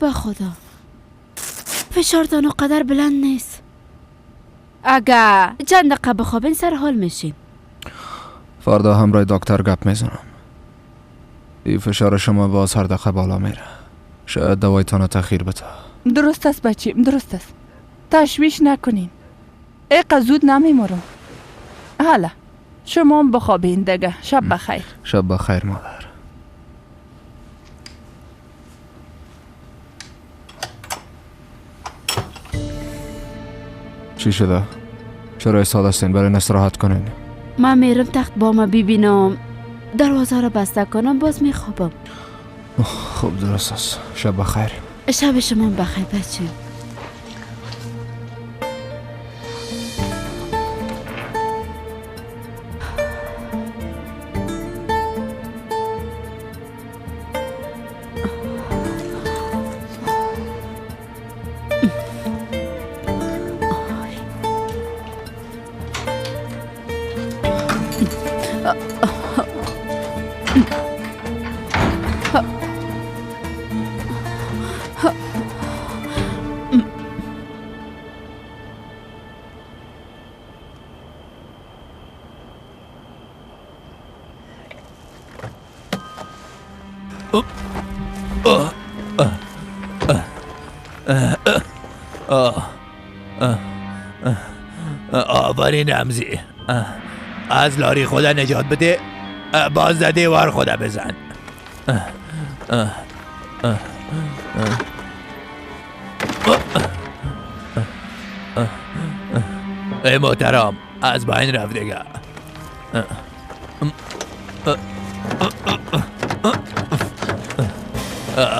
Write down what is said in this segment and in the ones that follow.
به خدا فشارتان قدر بلند نیست. اگه چند دقیقه بخوابین سر حال میشین. فردا همراه دکتر گپ میزنم. این فشار شما باز هر دقیقه بالا میره. شاید دوایتان تاخیر بده. درست است بچیم، درست است. تشویش نکنین. ایقا زود نمیمورم. حالا شما هم بخوابین دیگه. شب بخیر. شب بخیر مادر. چی شده؟ چرا ایستاده هستین؟ برای استراحت کنین. من میرم تخت با ما ببینم، دروازه رو بسته کنم، باز میخوابم. خب درست است. شب بخیر. شب شما بخیر بچه. آفرین رمزی، از لاری خدا نجات بده، باز زده وار خدا بزن. ای محترم از بین رفت دیگه.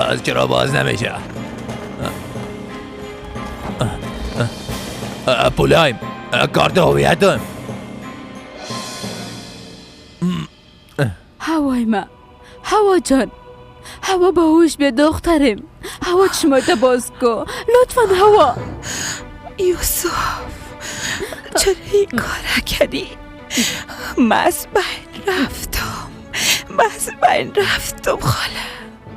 از چرا باز نمیشه؟ پولایم، کارت هویتم. هوای ما، هوا جان، هوا به هوش بیا دخترم. هوا چشمایت باز کن لطفا. هوا. یوسف چرا این کار کردی؟ من از بین رفتم، من از بین رفتم خاله.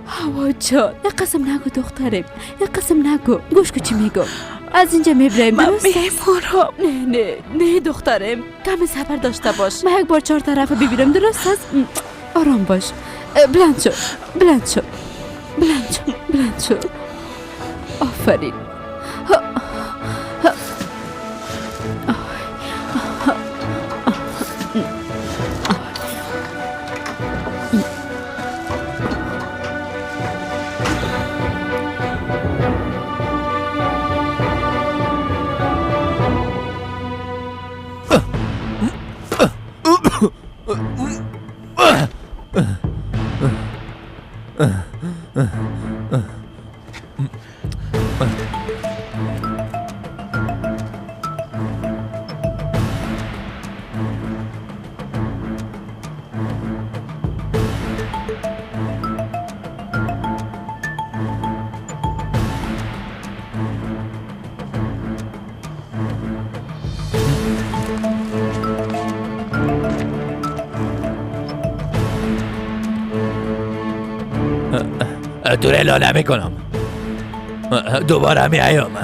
هوا جان یک قسم نگو دخترم، یک قسم نگو. گوش کو چی میگم. از اینجا میبریم. من میمورم. نه نه نه دخترم، کم صبر داشته باش. من یک بار چهار طرف ببینم درست است. آرام باش. بلند شو، بلند شو، بلند شو، بلند شو. آفرین. تو را نمی کنم، دوباره می آیم.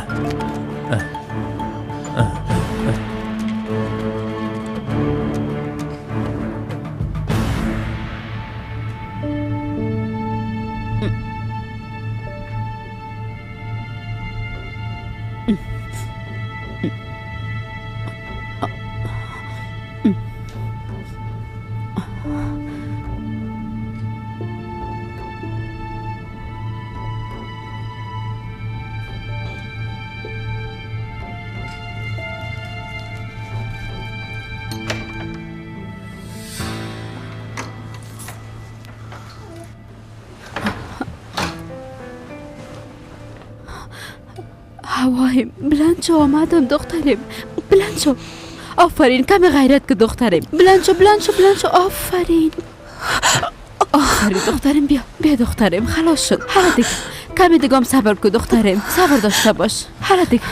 هوایم بلند شو، آمدم دخترم، بلند شو. آفرین، کمی غیرت که دخترم. بلند شو، بلند شو، بلند شو. آفرین، آفرین دخترم. بیا بیا دخترم، خلاص شد. حالا دیگه کمی دیگه هم صبر کن دخترم، صبر داشته باش. حالا دیگه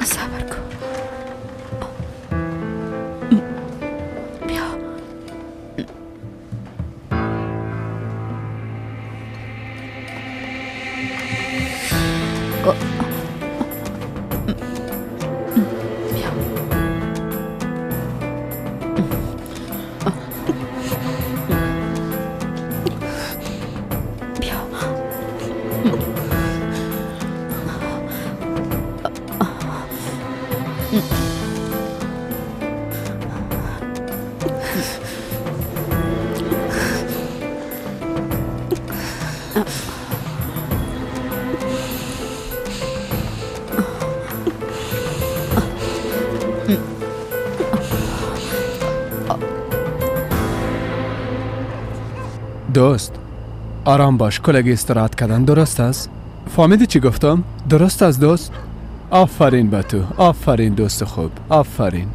صبر کن. بیا. دوست آرام باش، کلگی استراحت کردن درست است؟ فهمیدی چی گفتم؟ درست است دوست؟ آفرین به تو، آفرین دوست خوب، آفرین.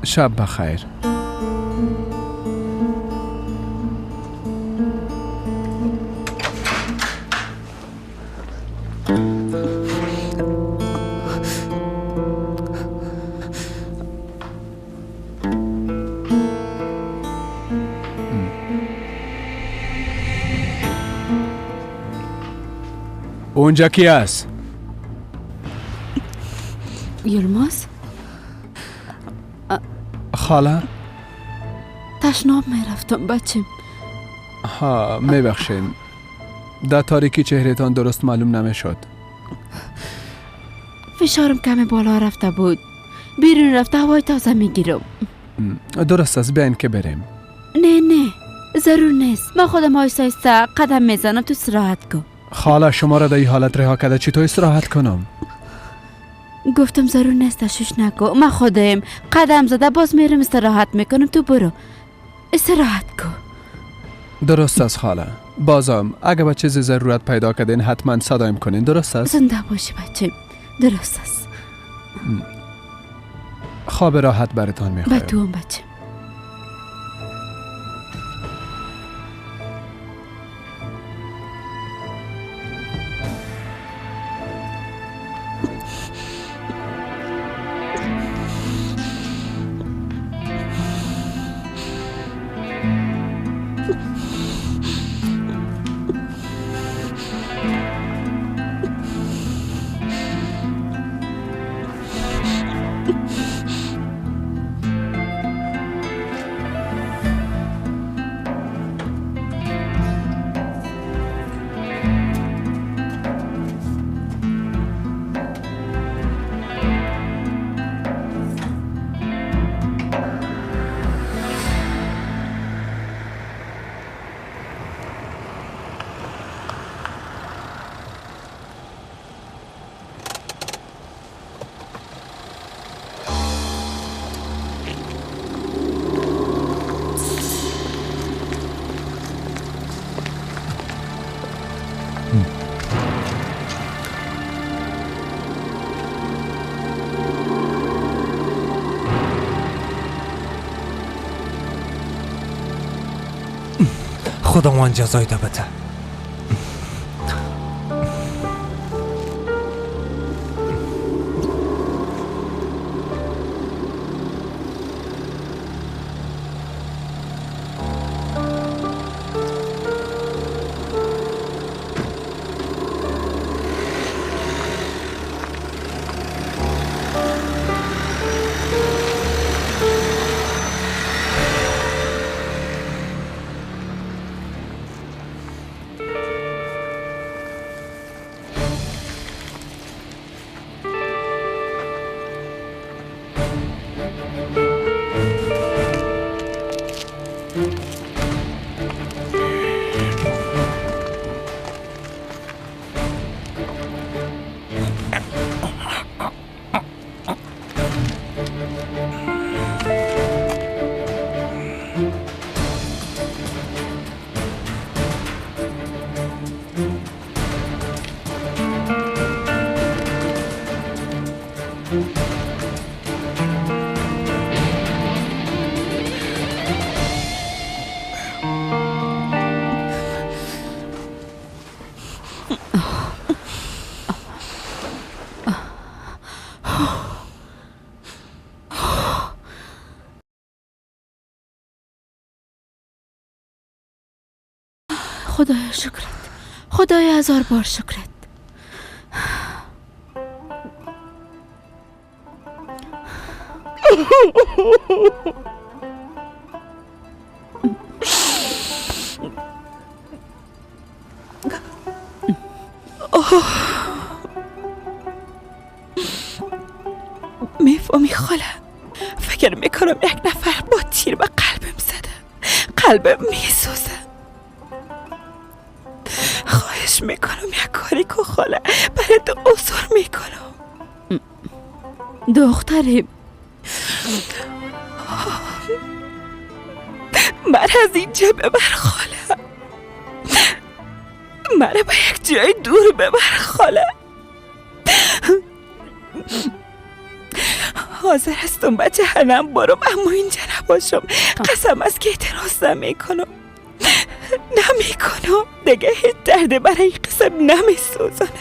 شب بخیر. اونجا کی است؟ یلماز؟ خاله؟ تشناب میرفتم بچیم. ها میبخشین، در تاریکی چهرهتان درست معلوم نمیشد. فشارم کمی بالا رفته بود، بیرون رفته هوای تازه میگیرم. درست است، بیاین که بریم. نه نه ضرور نیست، من خودم آیسته آیسته قدم میزنم، تو استراحت کن. خاله شما را در این حالت رها کرده چطور استراحت کنم؟ گفتم ضرور نیست، تشویش نکن، من خودم قدم زده باز میرم استراحت میکنم، تو برو استراحت کن. درست است خاله، بازم اگه به چیز ضرورت پیدا کردین حتما صدایم کنین. درست است؟ زنده باشی بچه، درست است. خواب راحت براتان میخوایم. به تو هم بچه. خداوند جزای بده. خدایا شکرت، خدایا هزار بار شکرت. نمیفهمی خاله. فکر میکنم یک نفر با تیر به قلبم زده. قلبم میسوزه. خواهش میکنم یک کاری که خاله، برای تو عذر میکنم. دخترم من از اینجا ببر خاله. مرا به یک جای دور ببر خاله. حاضر هستم به جهنم برم اما اینجا نباشم. قسم است که اعتراض نمیکنم. دیگه هیچ درد برای قسم نمیسوزانم.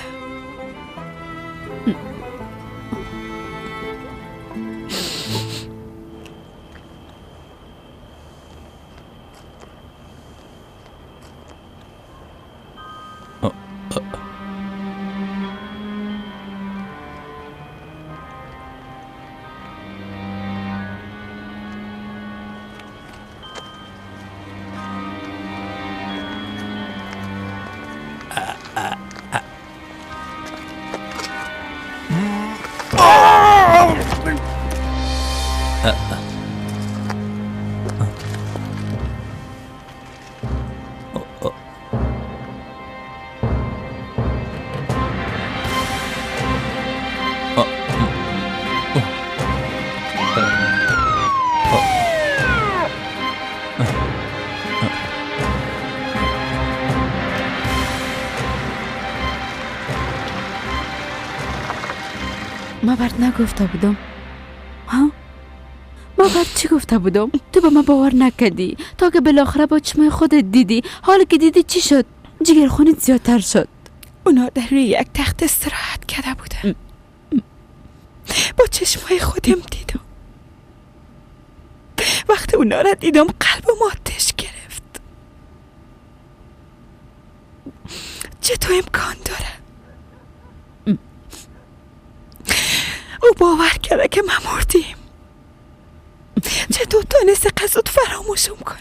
ما برات نگفته بودم ها؟ ما برات چی گفته بودم؟ تو به ما باور نکردی تا که بالاخره با چشمای خودت دیدی. حالا که دیدی چی شد؟ جگرخونت زیادتر شد. اونا در روی یک تخت استراحت کرده بودن. با چشمای خودم دیدم. وقتی اونا را دیدم قلبم آتش گرفت. چطور امکان داره؟ او باور کرده که من مردیم. چطور تانست قصد فراموشم کنه؟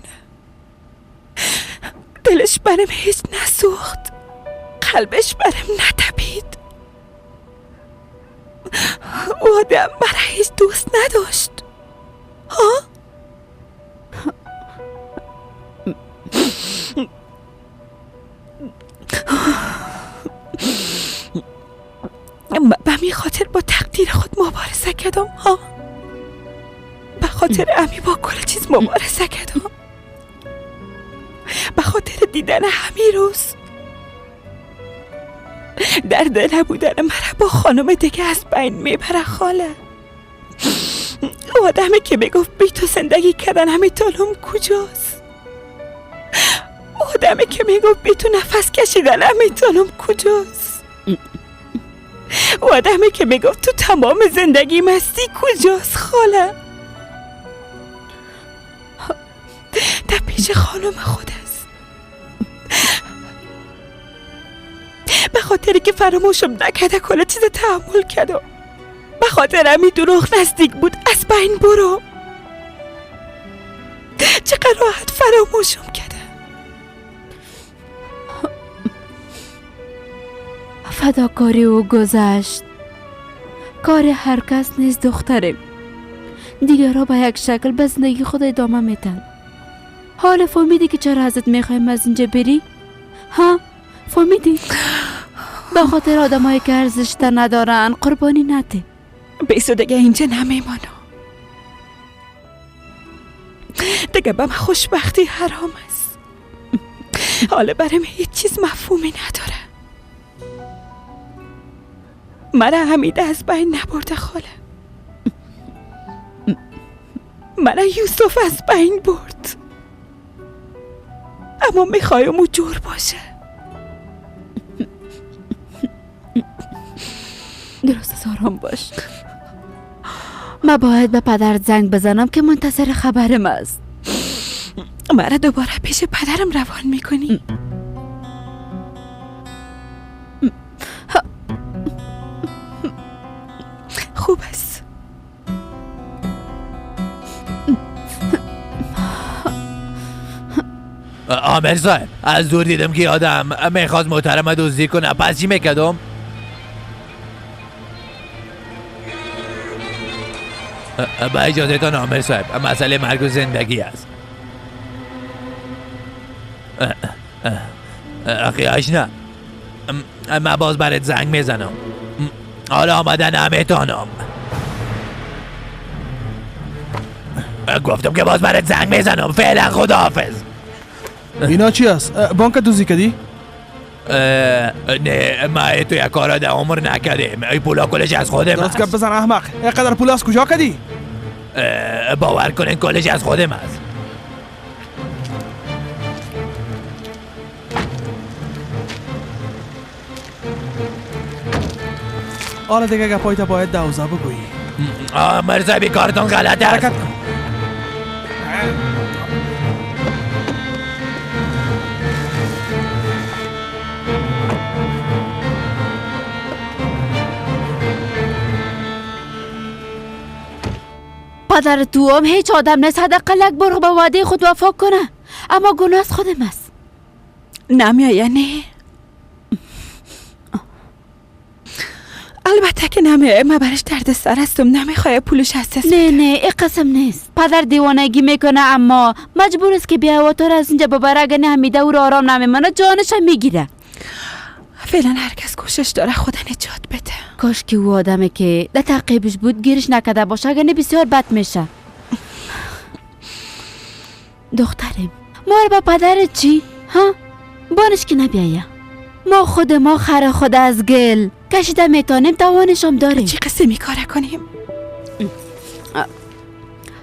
دلش برم هیچ نسوخت، قلبش برم نتپید. او آدم برای هیچ دوست نداشت. ها؟ به می خاطر با تقدیر خود مبارزه کردم. ها؟ به خاطر امی با کل چیز مبارزه کردم. به خاطر دیدن همی روز درد نبودن مرا با خانم دیگه از بین میبره خاله. آدمی که میگفت بی تو زندگی کردن همی تالم کجاست؟ آدمی که میگفت بی تو نفس کشیدن همی تالم کجاست؟ آدمی که میگفت تو تمام زندگی مستی کجاست خاله؟ در پیش خانم خود است. به خاطری که فراموشم نکرده کل چیز تحمل کردم. به خاطر همی دروغ نزدیک بود از بین برو. چقدر راحت فراموشم کرده. فداکاری او گذشت. کار هر کس نیست دخترم. دیگرها به یک شکل به زندگی خود ادامه میدن. حال فهمیدی که چرا ازت میخوایم از اینجا بری؟ ها؟ فهمیدی؟ به خاطر آدمایی که ارزش ندارن قربانی نده. بیسو دیگه اینجا نمیمانم. دیگه به من خوشبختی حرام است. حالا برام هیچ چیز مفهومی نداره. مرا حمیده از بین نبرده خاله. مرا یوسف از بین برد. اما میخوایم او جور باشه. درست آرام باش. ما باید به پدر زنگ بزنم که منتظر خبرم است. مرا دوباره پیش پدرم روان میکنی؟ خوب است. آمر صاحب، از دور دیدم که آدم میخواست محترم دزدی کنه. پس چی میکردم؟ با اجازه تان آمر صاحب، مسئله مرگ و زندگی است. خیاش نه، من باز برات زنگ میزنم. حالا آمدن نمیتونم. گفتم که باز برات زنگ میزنم. فعلا خداحافظ. اینا چی است؟ بانک دزدی کردی؟ نه، ما تو یک کارا در عمر نکردیم. این پولا کلش از خودم است. درست گپ بزن احمق، اینقدر پول از کجا کردی؟ باور کنین کلش از خودم است. حالا دیگه گپایت باید دوزه بگویی. آمر صاحب کارتون غلط است. حرکت کن. پدر تو هم هیچ آدم نیست حداقل یک بار به وعده خود وفا کنه، اما گناه از خودم است. نمیایه؟ نه البته که نمیایه. من برش درد سر هستم، نمیخواه پولش از دست. نه نه، این قسم نیست. پدر دیوانگی میکنه اما مجبور است که بیا و تو را از اینجا ببره، اگه نه حمیده او را آرام نمیمانه، جانش میگیره. فعلا هر کس کوشش داره خدا نجات بده. کاش که او آدمی که در تعقیبش بود گیرش نکرده باشه، اگه نه بسیار بد میشه. دخترم، ما رو با پدرت چی؟ ها؟ بانش که نبیایه. ما خود ما خر خود از گل کشیده میتونیم، توانش هم داریم. چی قصه میکاره کنیم؟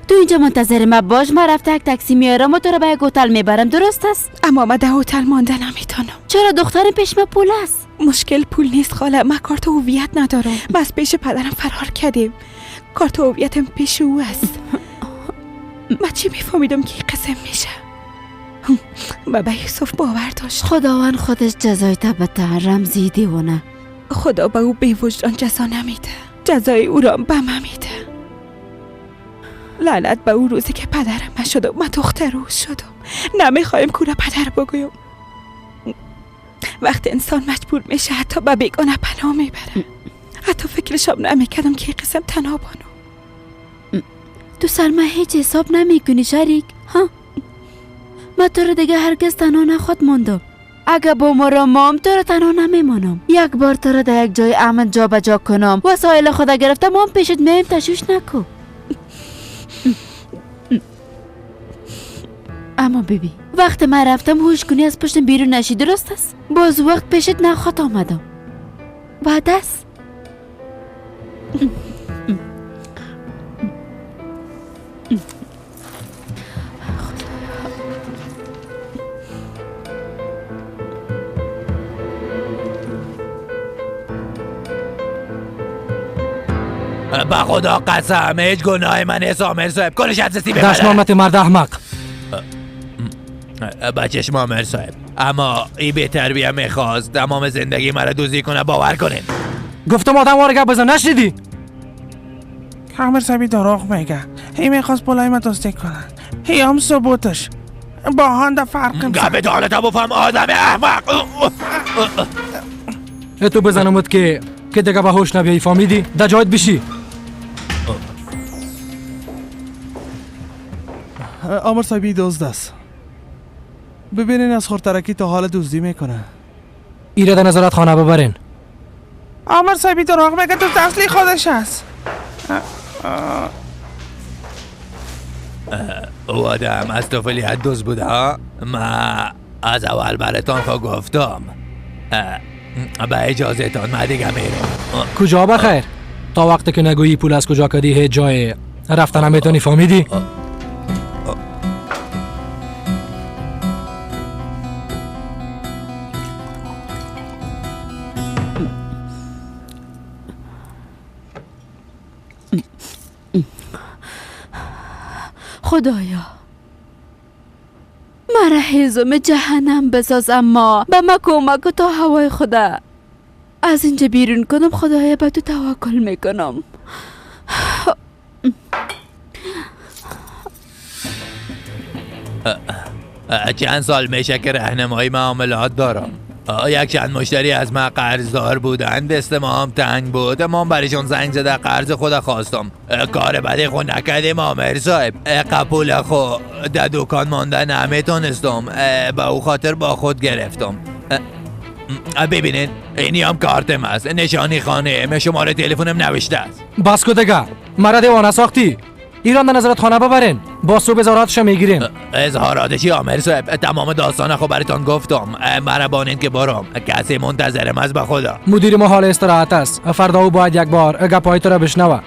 تو اینجا منتظر ما باش، ما رفته یک تاکسی میارم و تو رو به یک هتل میبرم، درست است؟ اما ما در هتل مانده نمیتونم. چرا دخترم؟ پیش ما پول است. مشکل پول نیست خاله، من کارت هویت ندارم. ما از پیش پدرم فرار کردیم، کارت هویتم پیش او است. من چی میفهمیدم که قسم میشه؟ بابا یوسف باور داشت. خداوند خودش جزای بده، رمزی دیوانه. خدا به او به وجدان جزا نمیده، جزای او را به من میده. لعنت به او روزی که پدرم نشد و من دختر او شدم. نمیخوایم کورا پدر بگویم. وقتی انسان مجبور میشه حتی به بیگانه پناه میبره. حتی فکرشم نمیکردم که قسم تنها بانو. تو سر من هیچ حساب نمیکنی شریک، ها؟ من تو رو دیگه هرگز تنها نخواد ماندم. اگه با مرامم تو رو تنها نمیمانم. یک بار تو رو در یک جای امن جا به جا کنم، وسایل خود گرفتم، هم پیشت میم، تشویش نکن. اما بیبی وقت من رفتم هوش کنی از پشتم بیرون نشی، درست است؟ باز وقت پیشت نخواد آمدم. بعد است به خدا قسم هیچ گناه من نیست آمر صاحب، کلش از دستی ببره. دشمانت مرد احمق. به چشم آمر صاحب، اما ای به تربیه میخواست تمام زندگی مرا دزدی کنه، باور کنین. گفتم آدم وارد گپ بزن، نشنیدی؟ آمر صاحب دروغ میگه، ای میخواست پولای ما دزدی کنه. ای هم ثبوتش با هاندا فرق. گپ دهانت بفهم آدم احمق. تو بزنمت که دیگه به هوش نبیایی، فهمیدی؟ در جایت بشی. آمر صاحبی دزد است. ببینین از خورترکی تا حال دزدی میکنه. ایره در نظارت خانه ببرین. آمر صاحبی دروغ میگه، دزد اصلی خودش است. او آدم از طفولیت دزد بوده ها. من از اول براتان خو گفتم. به اجازه تان من دیگه میرم. کجا بخیر؟ تا وقتی که نگویی پول از کجا کدی هیچ جای رفتن نمیتونی، فهمیدی؟ خدایا مرا هیزم جهنم بساز، اما به ما کمک تا هوای خدا از اینجا بیرون کنم. خدایا به تو توکل میکنم. چند سال میشه که رهنمایی معاملات دارم. یک چند مشتری از ما قرضدار بودن، دست ما هم تنگ بود، ما برایشون زنگ زده قرض خود خواستم. کار بدی خود نکردیم آمر صاحب. قپول خو در دکان مانده نمیتونستم، به او خاطر با خود گرفتم. ببینین اینی هم کارتم است، نشانی خانه، شماره تلفنم نوشته است. بس کو دیگه، مرا دیوانه ساختی. ایران در نظرت خانه ببرین، با صبح اظهاراتش میگیریم. اظهاراتشی آمر صاحب؟ تمام داستان خو براتان گفتم. مرا بانین که برام، کسی منتظرم است به خدا. مدیر ما حال استراحت است، فردا او باید یک بار گپای تو را بشنوه.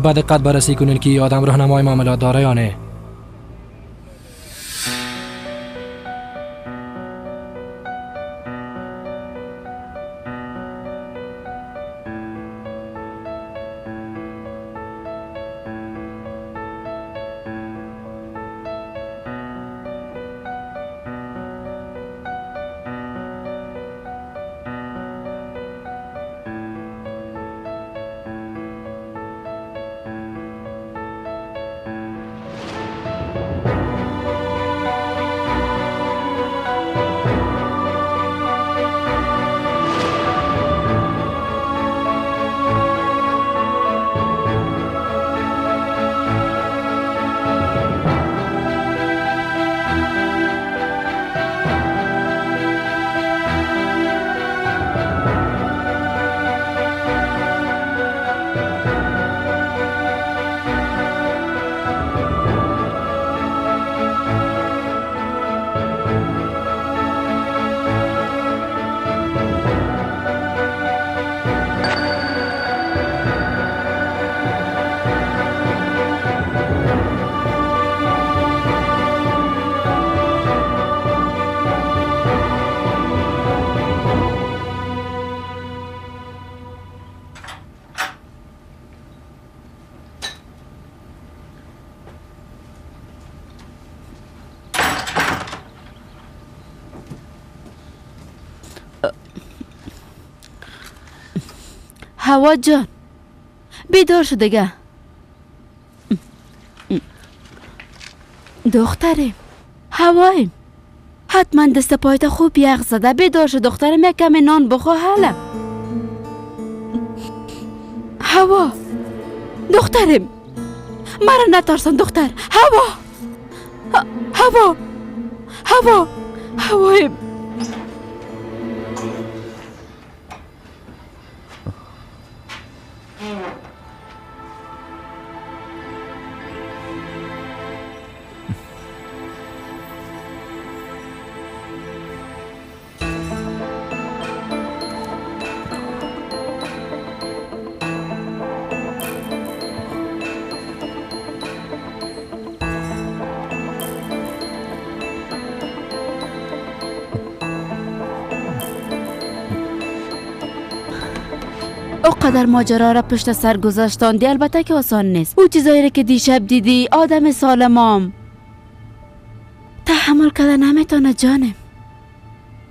با دقت بررسی کنین که آدم راهنمای معاملات داره یا نه. هوا جان بیدار شو دیگه. دخترم هوایم حتما دست پایت خوب یخ زده. بیدار شو دخترم، یک کمی نان بخوا. حالا هوا دخترم مرا نترسان دختر. هوا هوا هوا هوایم. قدر ماجرا را پشت سر گذاشتاندی البته که آسان نیست. او چیزایی را که دیشب دیدی آدم سالمام تحمل کرده نمیتونه جانم.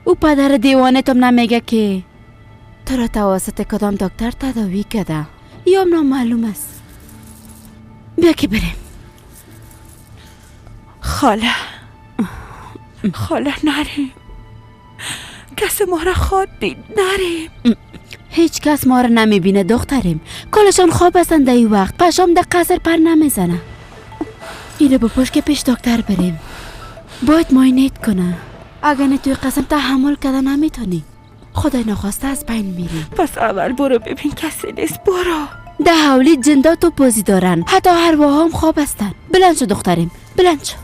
او پدر دیوانه تم نمیگه که تو را توسط کدام دکتر تداوی کرده یا نامعلوم است. بیا که بریم. خاله خاله نریم، کسی ما را خواد دید، نریم. هیچ کس ما را نمیبینه دختریم، کلشان خواب هستن در این وقت. پشام در قصر پر نمیزنه. اینو بپوش که پیش دکتر بریم، باید معاینه کنه. اگر نه توی قسم تحمل کرده نمیتونی، خدای نخواسته از بین میری. پس اول برو ببین کسی نیست، برو. ده حولی جندا تو بازی دارن، حتی هرواها هم خواب هستن. بلند شو دختریم، بلند شو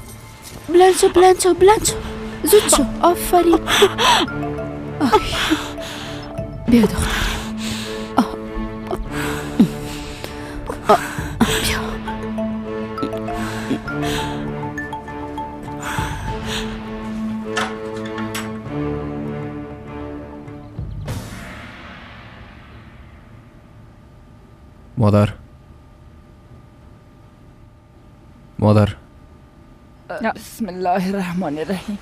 بلند شو بلند شو بلند شو، زود شو. آفرین. بیا دختریم. بیا. مادر مادر. بسم الله الرحمن الرحیم.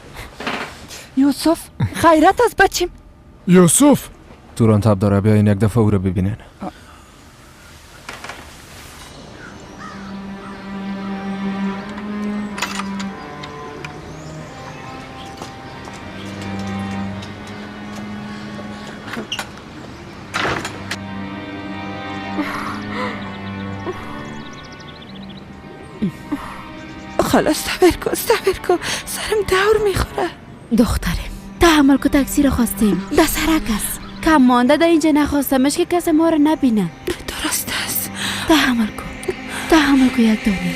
یوسف خیرت از بچیم. یوسف توران تب داره، بیاین یک دفعه او رو ببینین. خلاص صبر کن صبر کن، سرم دور میخوره. دخترم تحمل کو، تاکسی رو خواستیم در سرک است، کم مانده در اینجا نخواستمش که کسی ما رو نبینه. درست است. تحمل کن تحمل کن یک دانه.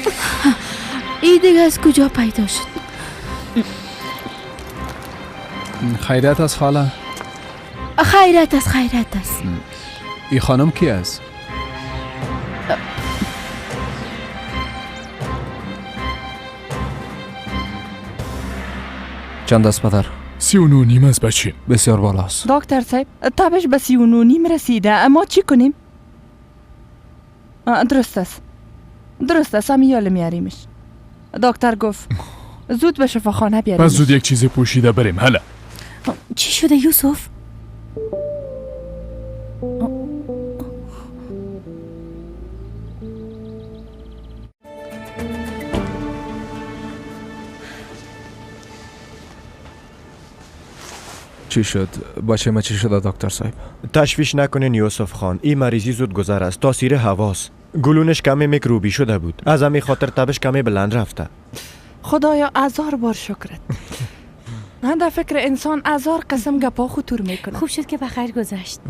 این دیگه از کجا پیدا شد؟ خیرت است خاله. خیرت است خیرت است. این خانم کی است؟ چند است پدر؟ 39.5 است بچه. بسیار بالاست. دکتر صاحب تبش به 39.5 رسیده، اما چی کنیم؟ درست است درست است، همیال میاریمش. دکتر گفت زود به شفاخانه بیاریمش. پس زود یک چیز پوشیده بریم. هلا چی شده یوسف؟ چی شد؟ بچه ما چی شده دکتر صاحب؟ تشویش نکنین یوسف خان، این مریضی زود گذر است. تاثیر هواست. گلونش کمی میکروبی شده بود، از همین خاطر تبش کمی بلند رفته. خدایا هزار بار شکرت. من در فکر انسان هزار قسم گپا خطور میکنه. خوب شد که بخیر گذشت.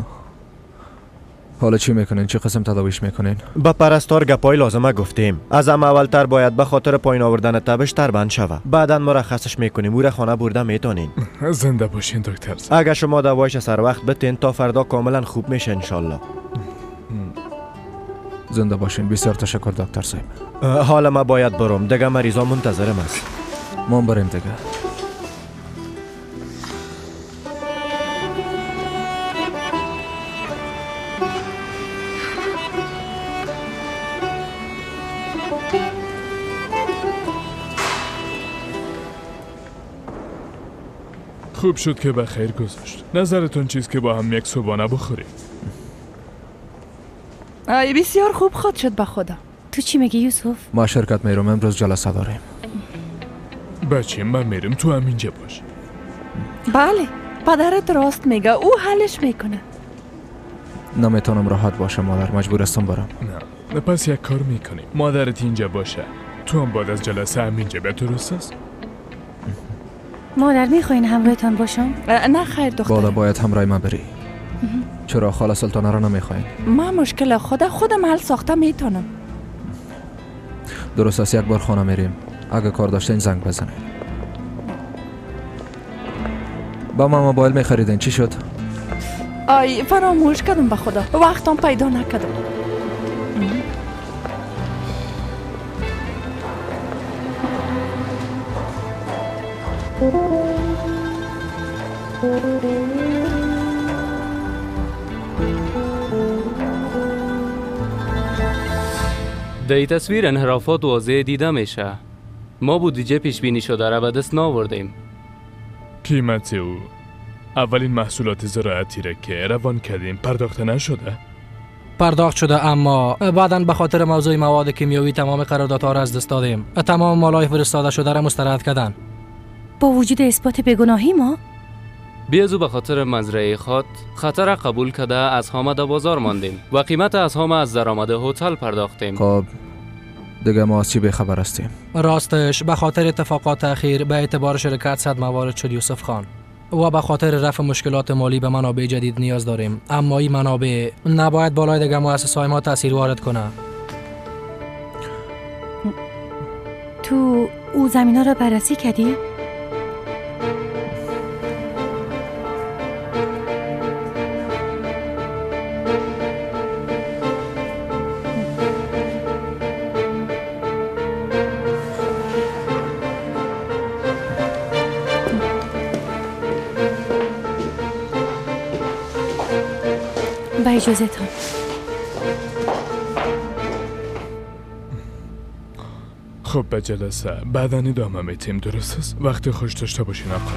حالا چی میکنین؟ چه قسم تداویش میکنین؟ به پرستار گپای لازمه گفتیم. از هم اولتر باید به خاطر پایین آوردن تبش تربند شوه. بعدا مرخصش میکنیم، او را خانه برده میتونین. زنده باشین دکتر. اگه شما دوایش سر وقت بتین تا فردا کاملا خوب میشه انشالله. زنده باشین. بسیار تشکر دکتر صاحب. حالا ما باید برم، دیگه مریضا منتظرم است. ما بریم دیگه. خوب شد که به خیر گذاشت. نظرتون چیز که با هم یک صبحانه بخوریم؟ ای بسیار خوب خود شد به خدا. تو چی میگی یوسف؟ ما شرکت میرم، امروز جلسه داریم. بچه من میرم، تو هم اینجا باش. بله پدرت راست میگه، او حلش میکنه. نمیتونم راحت باشم مادر، مجبور هستم برم. نه پس یک کار میکنیم، مادرت اینجا باشه، تو هم بعد از جلسه هم اینجا به درست است؟ مادر میخواین همراهتان باشم؟ نه خیر دختر. بادا باید همراه من بری. چرا خاله سلطانه را نمیخواین؟ من مشکل خودم حل ساخته میتونم. درست است، یک بار خانه میریم، اگه کار داشتین زنگ بزنین. با ما موبایل میخریدین، چی شد؟ آی فراموش کردم به خدا، وقتم پیدا نکردم. در این تصویر انحرافات واضح دیده میشه. ما بودجه پیش بینی شده را به دست نآوردیم. قیمت او اولین محصولات زراعتی را که روان کردیم پرداخته نشده؟ پرداخت شده، اما بعداً به خاطر موضوع مواد کیمیاوی تمام قراردادها را از دست دادیم. تمام مالای فرستاده شده را مسترد کردن. با وجود اثبات بیگناهی ما؟ بیازو به خاطر مزرعه خود خطر قبول کرده از هامه در بازار ماندیم و قیمت از هامه از درآمد هتل پرداختیم. خب دیگه ما از چی بیخبر هستیم؟ راستش به خاطر اتفاقات اخیر به اعتبار شرکت صدمه وارد شد یوسف خان و به خاطر رفع مشکلات مالی به منابع جدید نیاز داریم، اما این منابع نباید بالای دیگه مؤسسه‌های ما تاثیر وارد کنه. تو او زمینا را بررسی کردی؟ با اجازه تان. خب به جلسه بعدا ادامه میتیم، درست است؟ وقت خوش داشته باشین آقای.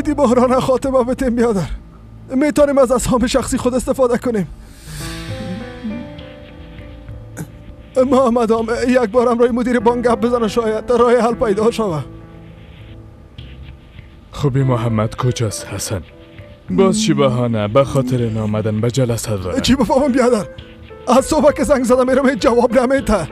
باید این بحران خاتمه بتیم بیادر. میتونیم از اسهام شخصی خود استفاده کنیم. محمد یک بار همراه مدیر بانک گپ بزنه، شاید راه حل پیدا شود. خوبی محمد کجاست حسن؟ باز چی بهانه به خاطر نامدن به جلسه داره؟ چی بفهمم بیادر؟ از صبح که زنگ زدم میرم هیچ جواب نمیده.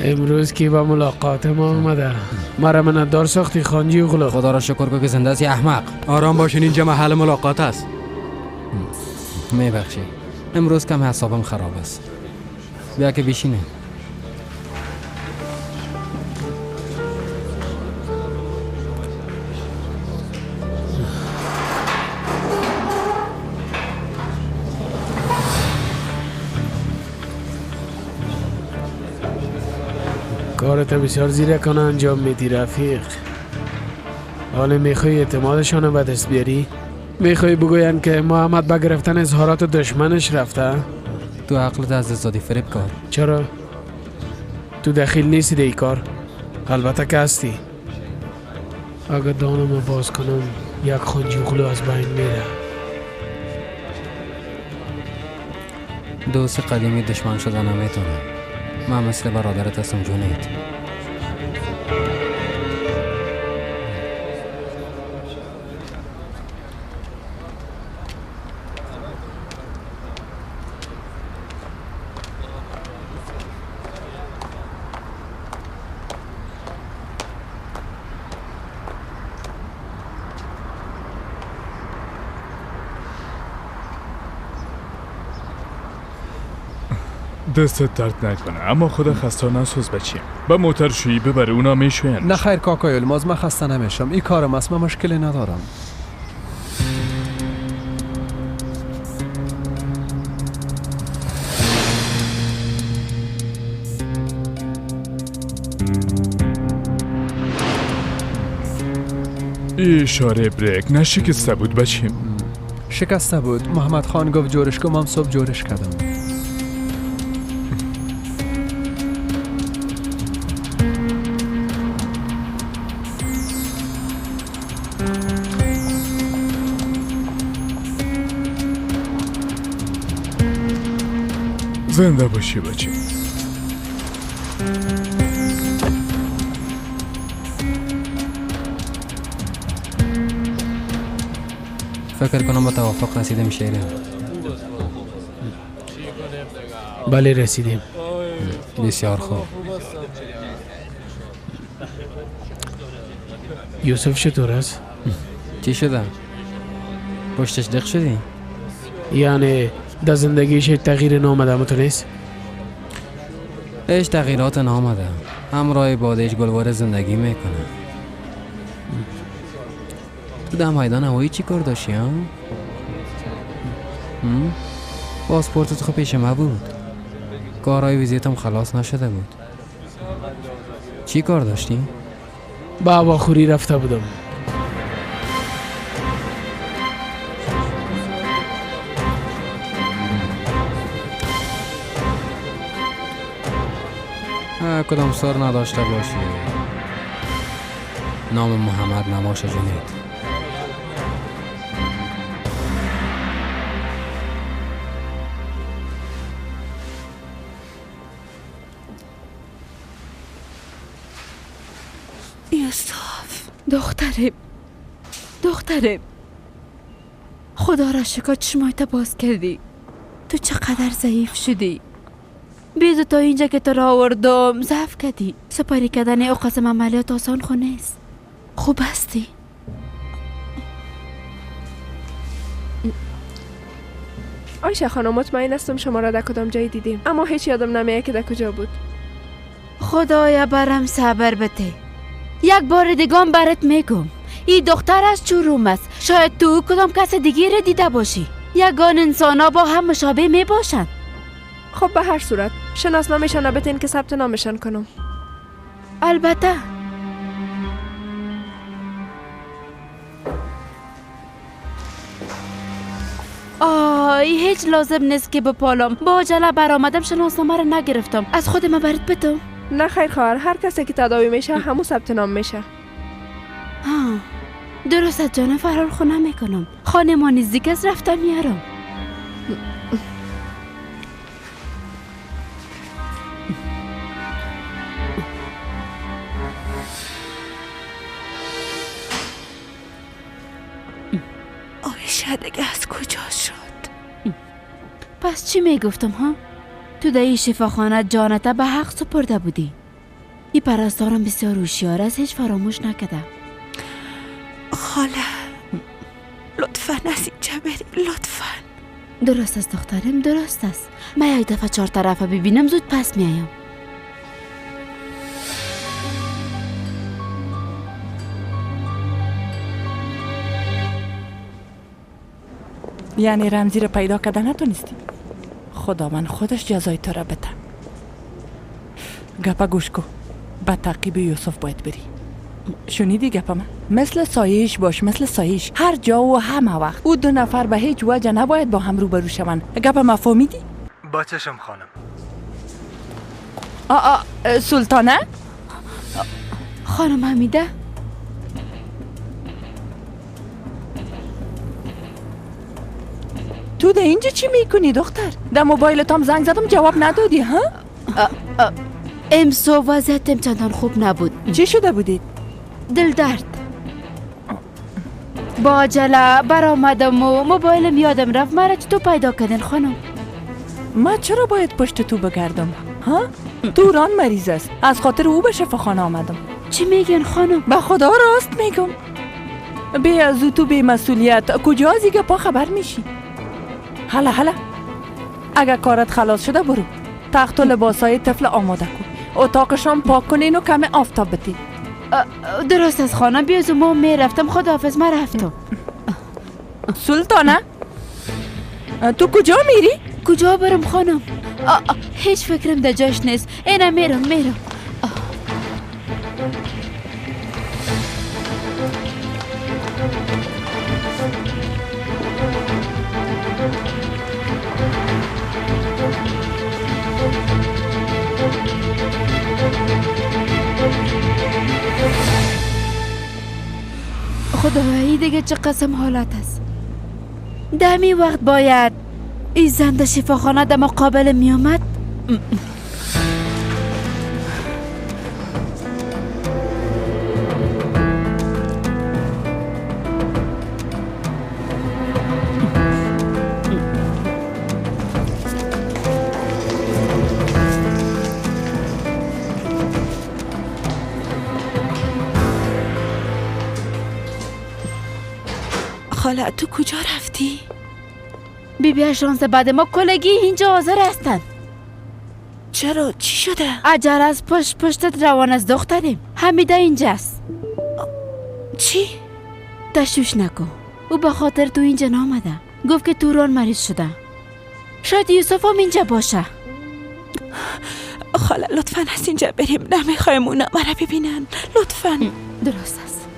امروز کی با ملاقات ما اومده؟ مرا منندار ساختی خانجی اغلو. خدا را شکر که زنده است احمق. آرام باشین، اینجا محل ملاقات است. میبخشی امروز کم حسابم خراب است. بیا که بشینه. کارت بسیار زیرکانه انجام میدی رفیق. حالا میخوای اعتمادشان رو به دست بیاری؟ میخوای بگوین که محمد به گرفتن اظهارات دشمنش رفته؟ تو عقلت از دست دادی فریب کار. چرا؟ تو دخیل نیستی در ای کار؟ البته که هستی. اگه دانم باز کنم یک خانجی از بین میره. دوست قدیمی دشمن شده نمیتونه. من مثل برادرت هستم جونید. دستت درد نکنه، اما خدا خسته نسوز بچیم. به موترشویی ببره، اونا میشوین. نه خیر کاکای الماز، من خسته نمیشم. این کارم است، من مشکلی ندارم. اشاره بریک نشکسته بود بچیم. شکسته بود. محمد خان گفت جورش کنم، من صبح جورش کردم. زنده باشی بچه. فکر کنم با توافق رسیدیم شیرین. بله رسیدیم. بسیار خوب. یوسف چطور است؟ چی شده؟ پشتش دق شدی؟ یعنی در زندگیش تغییر نامده متونست؟ هیچ تغییرات نامده. همراه بادش گلوار زندگی میکنه. تو در میدان هوایی چی کار داشتی ها؟ پاسپورتت خب پیش ما بود. کارهای ویزیتم خلاص نشده بود. چی کار داشتی؟ با هواخوری رفته بودم. کدام سر نداشته باشی. نام محمد نباشه جنید. یوسف دخترم، دخترم، خدا را شکر چشمایت باز کردی. تو چقدر ضعیف شدی. بیدو تا اینجا که تو را آوردم ضعف کردی. سپاری کردن او قسم عملیات آسان خو نیست. خوب هستی؟ آیشه خانم، مطمئن هستم شما را در کدام جای دیدیم، اما هیچ یادم نمیاد که در کجا بود. خدایا برم صبر بده. یک بار دیگه برات میگم، این دختر از چوروم است. شاید تو کدام کس دیگه را دیده باشی. یگان انسان ها با هم مشابه می باشند. خب به هر صورت شناسنامه‌شان بتین که ثبت نامشان کنم. البته. آی هیچ لازم نیست که بپالم. با عجله برآمدم، شناسنامه را نگرفتم. از خود ما برات بدم؟ نه خیر خواهر، هر کسی که تداوی میشه همون ثبت نام میشه. ها درست از جانم، فرار خونه میکنم. خانه ما نزدیک است، رفتم میارم. آیشه دیگه از کجا شد؟ پس چی میگفتم ها؟ تو در این شفاخانه جانت به حق سپرده بودی. این پرستارم بسیار هوشیار است، هیچ فراموش نکرده. خاله لطفا از اینجا بریم، لطفا. درست است دخترم، درست است. من یک دفعه 4 طرفه ببینم زود پس میایم. یعنی رمزی رو پیدا کرده نتونستی؟ خدا من خودش جزای تو را بده. گپا گوش کو، به تعقیب یوسف باید بری. شنیدی گپ من؟ مثل سایش باش، مثل سایش، هر جا و همه وقت. او 2 نفر به هیچ وجه نباید با هم روبرو شوند. گپ ما فهمیدی؟ با چشم خانم. آ سلطانه؟ خانم حمیده؟ تو ده اینجا چی میکنی دختر؟ در موبایلت هم زنگ زدم جواب ندادی ها؟ امسو وضعیتم چندان خوب نبود. چی شده بودید؟ دل درد. با عجله برآمدم و موبایلم یادم رفت. مرا چطور پیدا کردن خانم؟ ما چرا باید پشت تو بگردم ها؟ توران مریض است، از خاطر او به شفاخانه آمدم. چی میگن خانم؟ به خدا راست میگم. بی از او تو بی مسئولیت کجا از ایگه پا خبر میشی؟ هلا هلا، اگر کارت خلاص شده برو تخت و لباسای طفل آماده کن، اتاقشان پاک کنین و کم آفتاب بدین. درست از خانم، بیاز ما میرفتم. خداحافظ، من رفتم. سلطانه تو کجا میری؟ کجا برم خانم؟ هیچ فکرم در جاش نیست. اینا میرم میرم. خدایی دیگه چه قسم حالت است. دمی وقت باید این زن در شفاخانه در مقابل می آمد. خاله تو کجا رفتی؟ بی شانس بعد ما کلگی اینجا حاضر هستند. چرا؟ چی شده؟ عجل از پشت پشتت روان از دختریم. حمیده اینجاست. چی؟ تشویش نکن، او به خاطر تو اینجا نامده. گفت که توران مریض شده. شاید یوسف هم اینجا باشه. خاله لطفا از اینجا بریم، نمیخوایم اونا مرا ببینن. لطفا. درست است.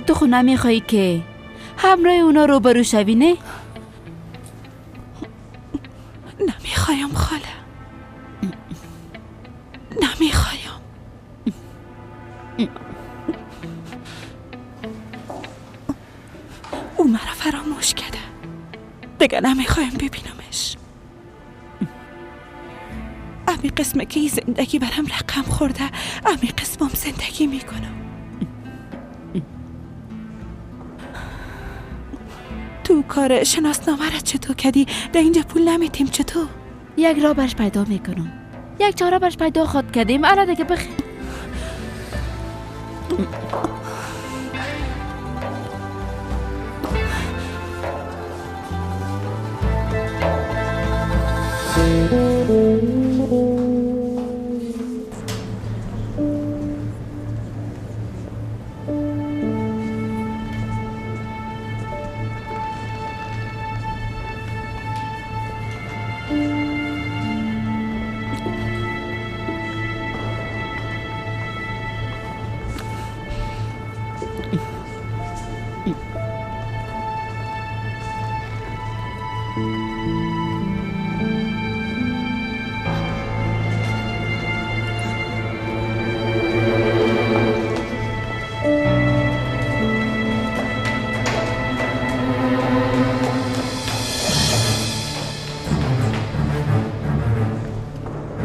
تو خو نمیخوایی که همراه اونا روبرو شوی نه؟ نمیخوایم خاله، نمیخوایم. او مرا فراموش کرده، دیگه نمیخوایم ببینمش. امی قسمه که زندگی برم رقم خورده، امی قسمم زندگی میکنم. تو کار شناسنامه را چطور کردی؟ در اینجا پول نمیتیم چطور؟ یک راه برش پیدا میکنم، یک چاره برش پیدا خواد کردیم. الان دیگه بخیر.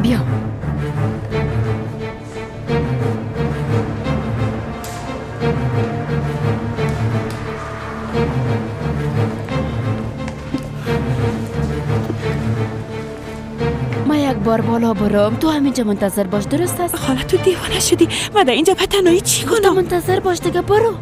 بیا. ما یک بار بالا برم، تو همینجا منتظر باش، درست است؟ خاله تو دیوانه شدی، من در اینجا به تنهایی چی کنم؟ تو منتظر باش دیگه، برو.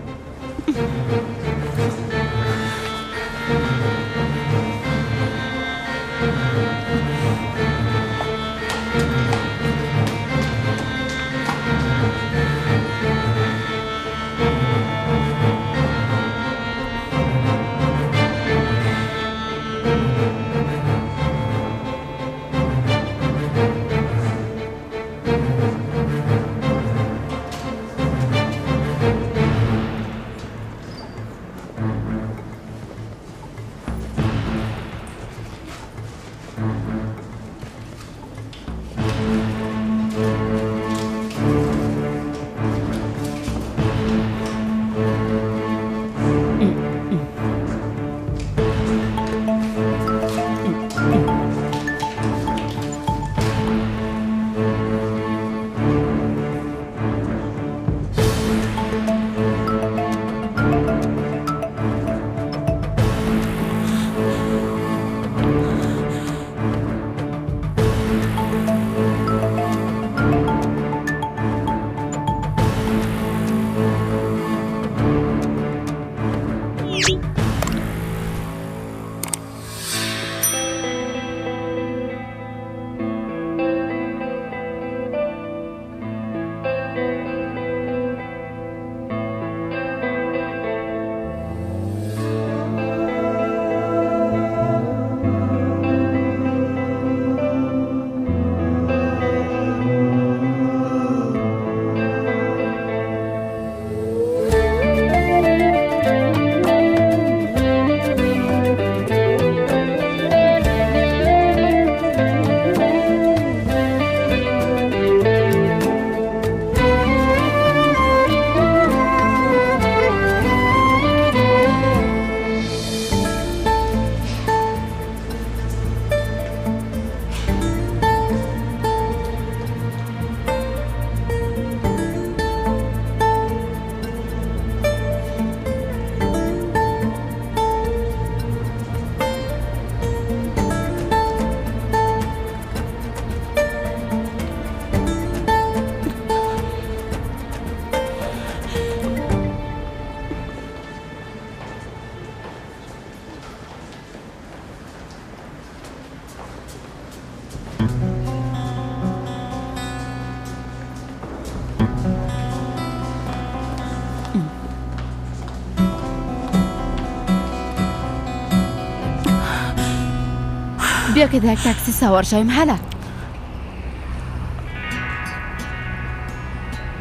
بیا که در یک تاکسی سوار شویم. هلا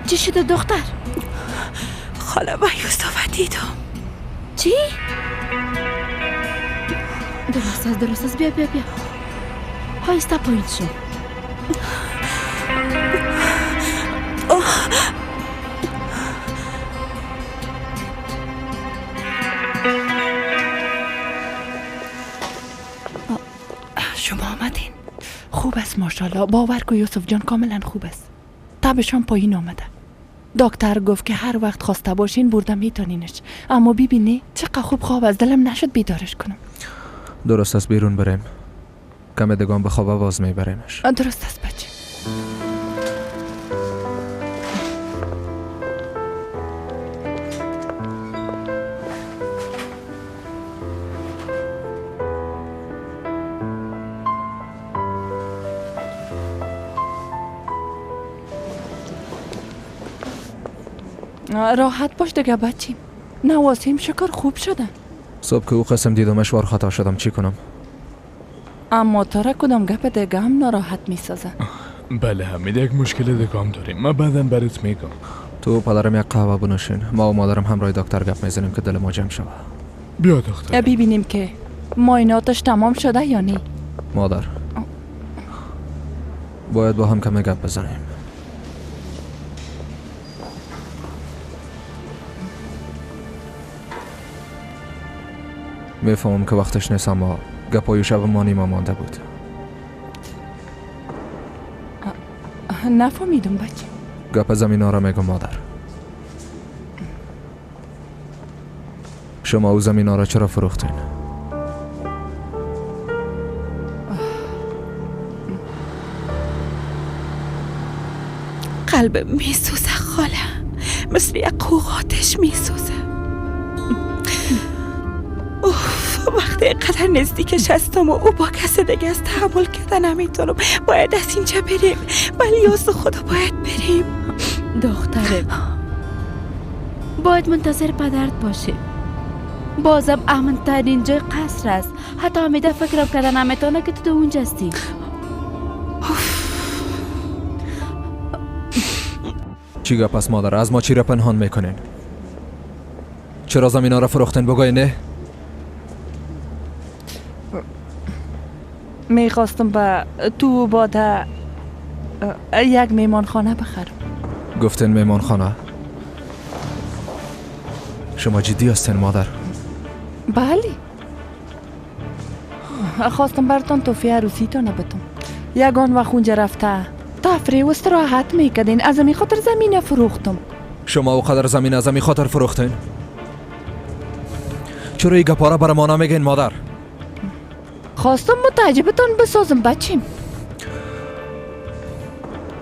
چی شده دختر؟ خاله با یوسف دیدم. چی؟ درست است، درست است. بیا بیا بیا. هایستا پایین شو. شما آمدین. خوب است ماشاءالله. باور کو یوسف جان کاملا خوب است. تبشان پایین آمده. دکتر گفت که هر وقت خواسته باشین برده میتونینش. اما ببینی چقدر خوب خواب از دلم نشد بیدارش کنم. درست است، بیرون بریم. کم دگان به خواب باز میبریمش. درست است بچه. راحت باش دیگه بچیم. نواسیم شکر خوب شده. صبح که او قسم دیدمش وار خطا شدم، چی کنم؟ اما تاره کدام گپ دیگه هم ناراحت میسازه. بله حمید، یک مشکل دیگه هم داریم، من بعدم برات میگم. تو پدرم یک قهوه بنوشین، ما و مادرم همراه دکتر گپ میزنیم که دل ما جمع شوه. بیا دکتر ببینیم که معایناتش تمام شده یا نه. مادر باید با هم کمی گپ بزنیم. میفهمم که وقتش نیست، اما گپای شب ما نیمه مانده بود. نفهمیدم بچه. گپ زمین را میگم مادر. شما او زمین را چرا فروختین؟ قلب میسوزه خاله، مثل یک قوق آتش میسوزه. اوف، وقتی اینقدر نزدیکش هستم و او با کس دیگه از تحمل کردن نمیتونم. باید از اینجا بریم، ولی از خدا باید بریم. دخترم باید منتظر پدرت باشیم. بازم امن ترین جای قصر است. حتی حمیده فکرم کردن نمیتونه که تو اونجا هستی. چی گپ است مادر؟ از ما چی را پنهان میکنین؟ چرا زمین ها را فروختن؟ بگوی نه. میخواستم به تو باده یک میمانخانه بخرم. گفتن میمانخانه؟ شما جدی هستین مادر؟ بله، خواستم براتون توفیه عروسیتان بتم. یگان وقت اونجا رفته تفریح و استراحت میکردین، از امی خاطر زمین فروختم. شما او قدر زمین از امی خاطر فروختین؟ چرا این گپا را برای ما نمیگین مادر؟ خواستم متعجبتان بسازم بچیم.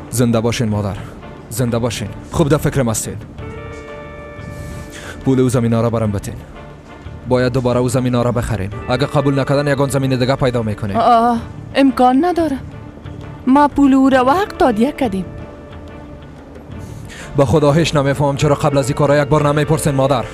زنده باشین مادر، زنده باشین. خوب در فکرم هستین. پول او زمین را برام بتین. باید دوباره او زمین را بخریم. اگه قبول نکردن یگان زمین دیگه پیدا میکنیم. امکان نداره. ما پول او را وقت دادیه کردیم. با خدا هیچ نمیفهمم چرا قبل از این کارا یک بار نمیپرسین مادر.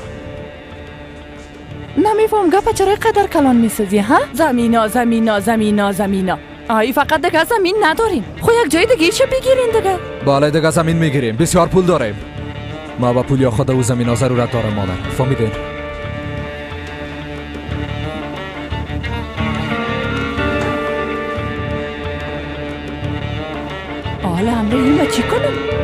نمیفهم گپ چرا قدر کلان میسازی ها؟ زمینا زمینا زمینا زمینا. آی فقط دیگه زمین نداریم. خو یک جای دیگه چه بگیرین دیگه؟ بله دیگه زمین میگیریم. بسیار پول داریم. ما با پول یا خود او زمینا ضرورت دارم مادر. فهمیدین؟ حالا امره این چی کنم؟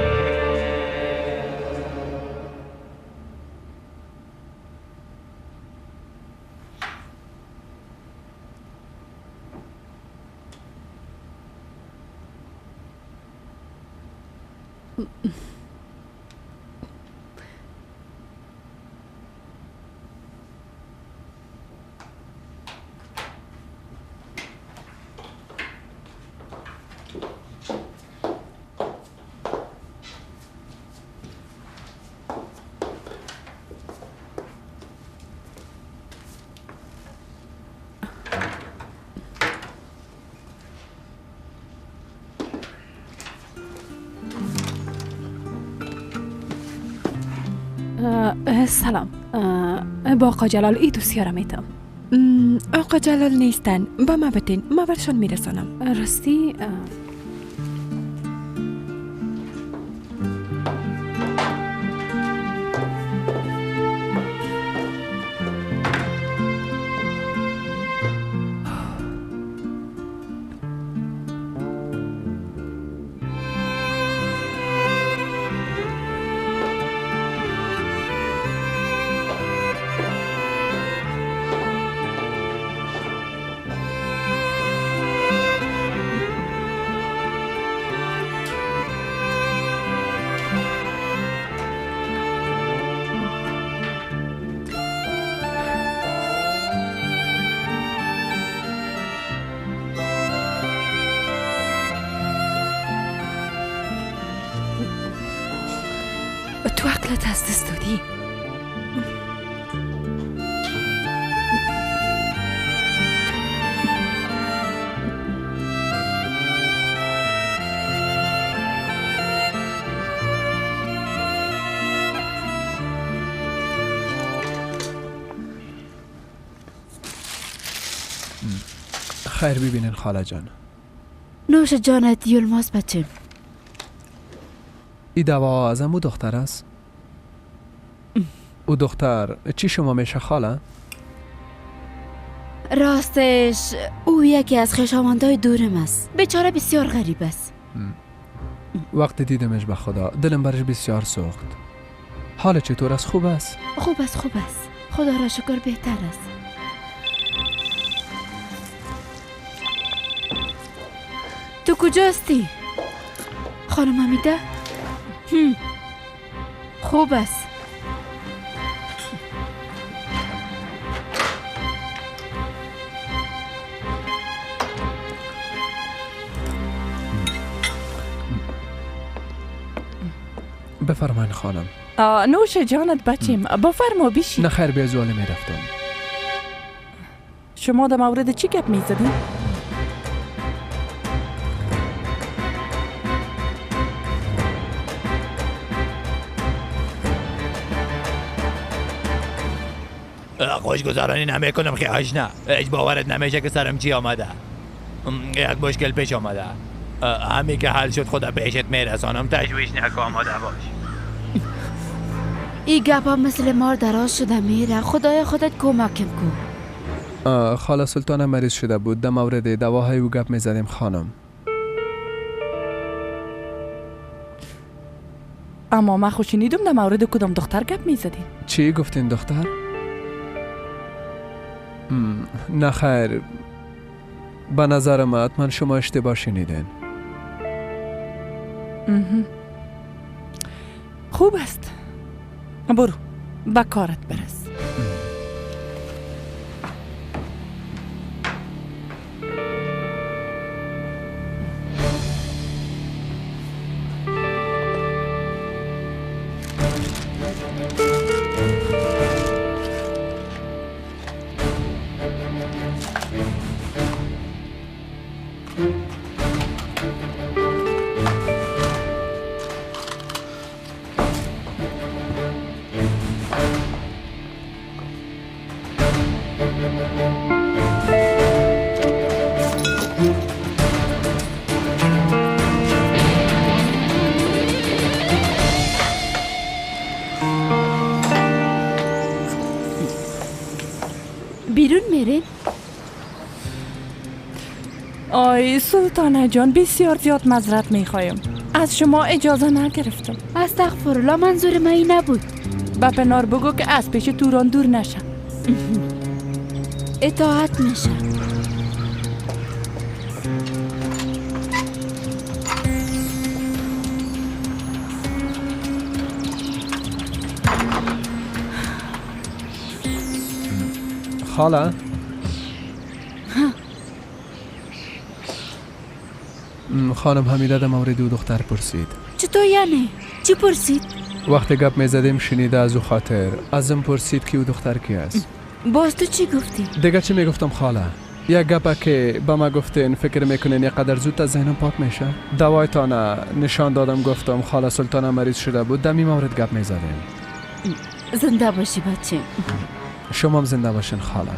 سلام. با آقا جلال ای دوسیه را میتم. آقا جلال نیستن، با ما بتین، ما برشان میرسانم. راستی تو عقلت از دست دادی. خیر ببینین خاله جان. نوش جانت یلماز بچه. ای دوا از امو دختر است؟ او دختر چی شما میشه خاله؟ راستش او یکی از خویشاوندای دورم است. بیچاره بسیار غریب است. وقتی دیدمش به خدا دلم برش بسیار سوخت. حال چطور است؟ خوب است؟ خوب است، خوب است، خدا را شکر بهتر است. تو کجا هستی؟ خانم حمیده؟ خوب است. بفرمایین خانم. نوش جانت بچیم، بفرما بیشی. نه خیر، به زواله می رفتم. شما در مورد چی گپ می زدین؟ خوشگذرانی نمی کنم خیاش. نه هیچ باورت نمیشه که سرم چی آمده. یک مشکل پیش آمده، همین که حل شد خدا پیشت میرسانم، تشویش نکن، آماده باش. این گپا مثل مار دراز شده میره. خدای خودت کمکم کن. خاله سلطانه مریض شده بود، در مورد دواهای او گپ میزدیم خانم. اما من خوش شنیدم در مورد کدام دختر گپ میزدیم. چی گفتین دختر؟ نه خیر، به نظر من حتما شما اشتباه شنیدین. خوب است، برو به کارت برس. بیرون میریم؟ آی سلطانه جان، بسیار زیاد معذرت میخوایم، از شما اجازه نگرفتم. استغفرالله، منظور من این نبود. به پنار بگو که از پیش توران دور نشه. اطاعت میشه. خاله خانم حمیده در مورد او دختر پرسید. چطور یعنی؟ چی پرسید؟ وقتی گپ میزدیم شنیده، از او خاطر ازم پرسید که او دختر کی است. باز تو چی گفتی؟ دیگه چی میگفتم خاله؟ یک گپه که به ما گفتین فکر میکنین یه زود از ذهنم پاک میشه؟ دوایتانه نشان دادم، گفتم خاله سلطانه مریض شده بود، دمی مورد گپ میزدیم. زنده باشی بچه. شما هم زنده باشین خاله.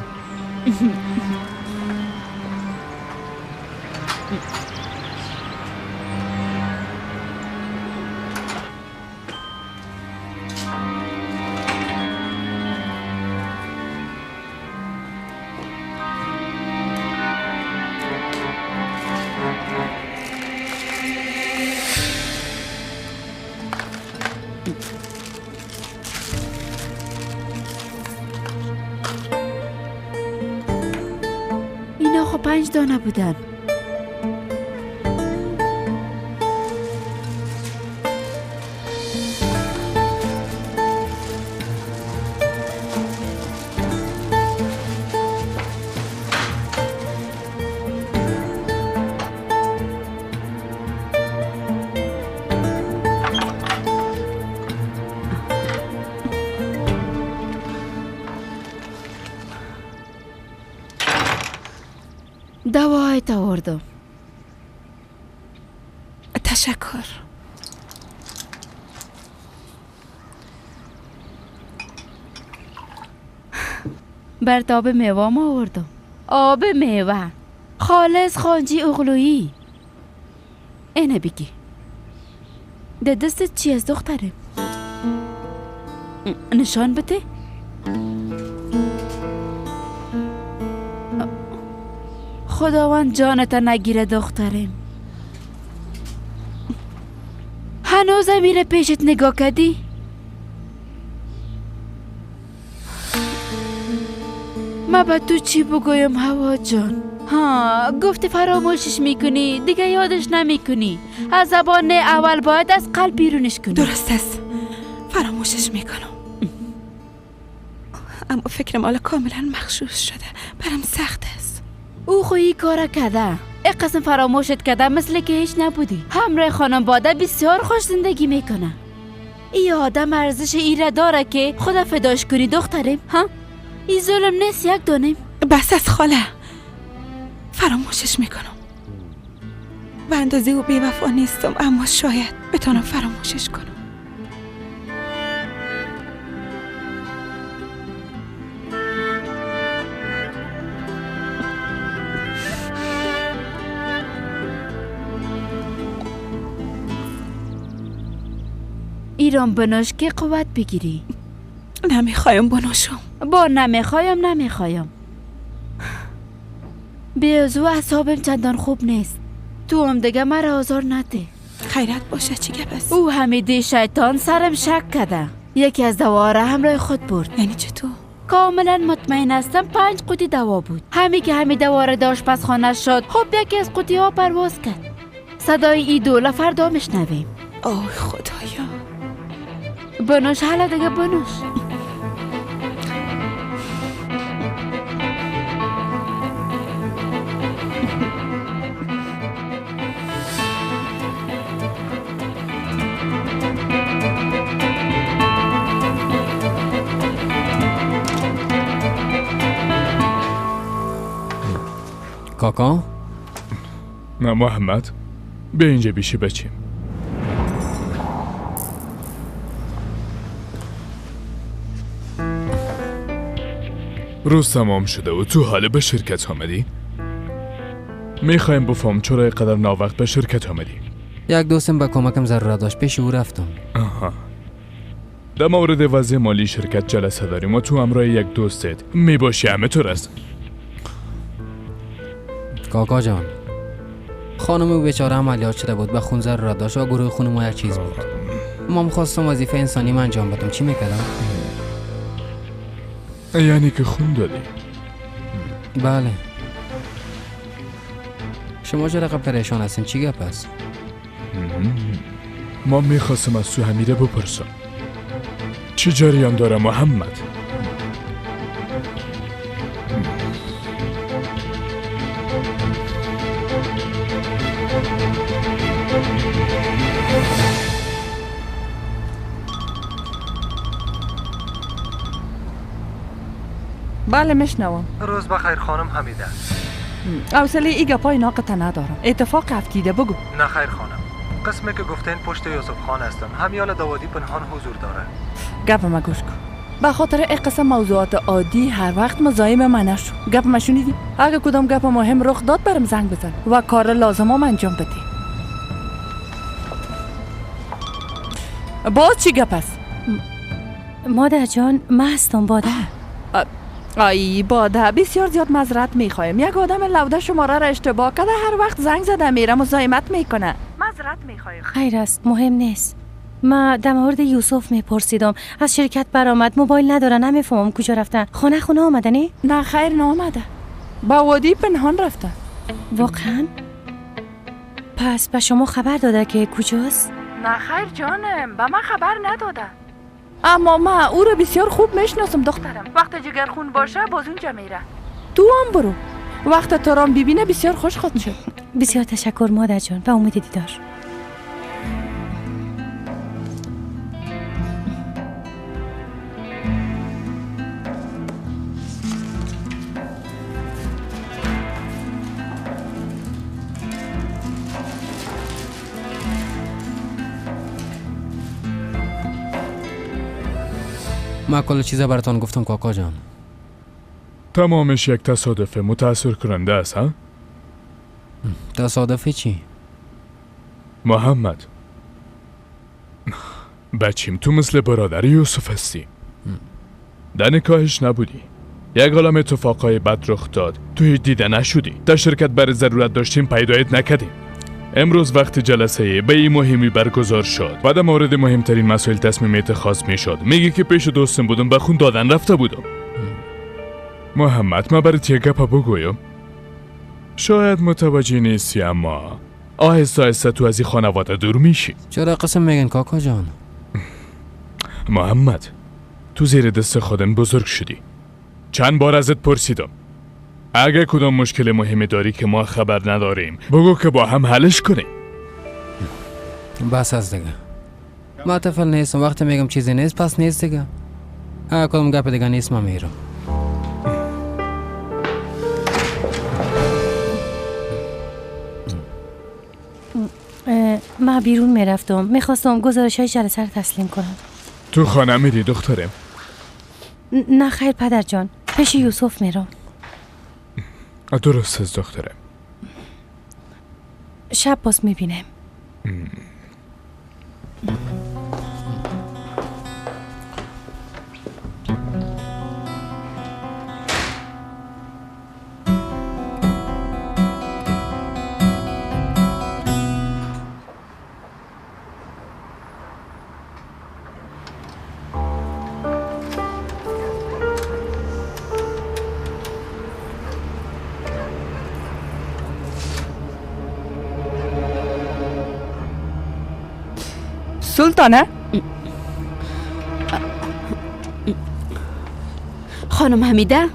اینا خب 5 دانه بودن. دوایت آوردم. تشکر. برت آب میوه ما آوردم. آب میوه. خالص خانجی اغلویی. اینه بگی ده دستت چی از دخترم؟ نشان بده. خداوند جانت نگیره دخترم. هنوز میره پیشت نگاه کردی؟ ما به تو چی بگویم هوا جان؟ ها گفتی فراموشش میکنی، دیگه یادش نمیکنی. از زبان اول باید از قلب بیرونش کنی. درست است، فراموشش میکنم. اما فکرم حالا کاملا مغشوش شده، برام سخت است. او خویی کار کرده، ای قسم فراموشت کرده مثل که هیچ نبودی. همراه خانم باده بسیار خوش زندگی میکنه. ای آدم ارزش ایره داره که خدا فداش کنی دخترم. ها ای ظلم نیست یک دانیم. بس از خاله، فراموشش میکنم. به اندازه او بی‌وفا نیستم، اما شاید بتونم فراموشش کنم. ایران بنوش که قوت بگیری. نمیخوایم بنوشم. با نمیخوایم نمیخوایم. بیازو اعصابم چندان خوب نیست. تو هم دیگه مرا آزار نده. خیرت باشه، چی گپ است؟ او حمیده شیطان سرم شک کرده. یکی از دوا همراه خود برد. یعنی چطور؟ کاملا مطمئن هستم 5 قوطی دوا بود. همی که همی دوا را داشت پس خانه شد. خب یکی از قوطی ها پرواز کرد. صدای ای دوله فردا میشنویم. آه خدایا. بنوش حالا دیگه بنوش. کاکا؟ نه محمد، به اینجا بیشی بچیم. روز تمام شده و تو حال به شرکت آمدی؟ میخوایم بفهم چرا اینقدر ناوقت به شرکت آمدی؟ یک دوستم به کمکم ضرورت داشت، پیش او رفتم. آها. در مورد وضع مالی شرکت جلسه داریم و تو همراه یک دوستت میباشی. همه طور است. کاکا جان، خانم او بیچاره عملیات شده بود، به خون ضرورت داشت و گروه خون ما یک چیز بود. ما می‌خواستم وظیفه انسانی من انجام بدم. چی میکردم؟ یعنی که خون دادی؟ بله. شما چرا رقم پریشان هستین؟ چی گپ است؟ ما میخواستم از تو حمیده بپرسم چه جریان داره محمد؟ بله میشنوم. روز بخیر خانم حمیده. حوصله ای گپای ناقته ندارم. اتفاق افتیده بگو. نه خیر خانم، قسمی که گفتین پشت یوسف خان هستم. همیال دوادی پنهان حضور داره. گپ ما گوش کن. به خاطر این قسم موضوعات عادی هر وقت مزاحم من نشو. گپ ما شنیدی؟ اگه کدام گپ مهم رخ داد برم زنگ بزن و کار لازم هم انجام بدی. باز چی گپ است؟ مادر جان من هستم باده. ای باده بسیار زیاد معذرت میخوایم. یک آدم لوده شماره را اشتباه کرده، هر وقت زنگ زده میره مزاحمت میکنه. معذرت میخوایم. خیر است، مهم نیست. ما در مورد یوسف میپرسیدم. از شرکت برآمد، موبایل نداره، نمیفهمم کجا رفتن. خانه آمده نی؟ نه خیر نامده. با وادی پنهان رفته. واقعا؟ پس به شما خبر داده که کجاست؟ نه خیر جانم، به من خبر نداده. اما ما او رو بسیار خوب میشناسم دخترم. وقت جگر خون باشه باز اونجا میره. تو هم برو، وقت تو را ببینه بسیار خوش خواهد شد. بسیار تشکر مادر جان، به امید دیدار. ما کل چیزا براتون گفتم کاکا جان. تمامش یک تصادف متأثر کننده است. ها؟ تصادفی چی؟ محمد بچیم، تو مثل برادر یوسف هستی. در نکاحش نبودی. یک عالم اتفاقای بد رخ داد، تو هیچ دیده نشدی. در شرکت برای ضرورت داشتیم پیدایت نکردیم. امروز وقت جلسه به این مهمی برگزار شد و در مورد مهمترین مسائل تصمیم اتخاذ می شد. میگه که پیش دوستم بودم، به خون دادن رفته بودم. محمد، من برات یک گپ بگویم، شاید متوجه نیستی، اما آهسته آهسته تو از این خانواده دور میشی. چرا قسم میگن کاکا جان؟ محمد، تو زیر دست خودم بزرگ شدی. چند بار ازت پرسیدم اگه کدام مشکل مهمی داری که ما خبر نداریم بگو که با هم حلش کنیم. بس از دیگه، ما طفل نیستم. وقتی میگم چیزی نیست پس نیست دیگه. اگه کدام گپ دیگه نیست من میرم. من بیرون میرفتم، میخواستم گزارش های جلسه رو تسلیم کنم. تو خانه میری دخترم؟ نه خیر پدر جان، پیش یوسف میرم. درست از دخترم. شب باز میبینم. سلطانه؟ خانم حمیده،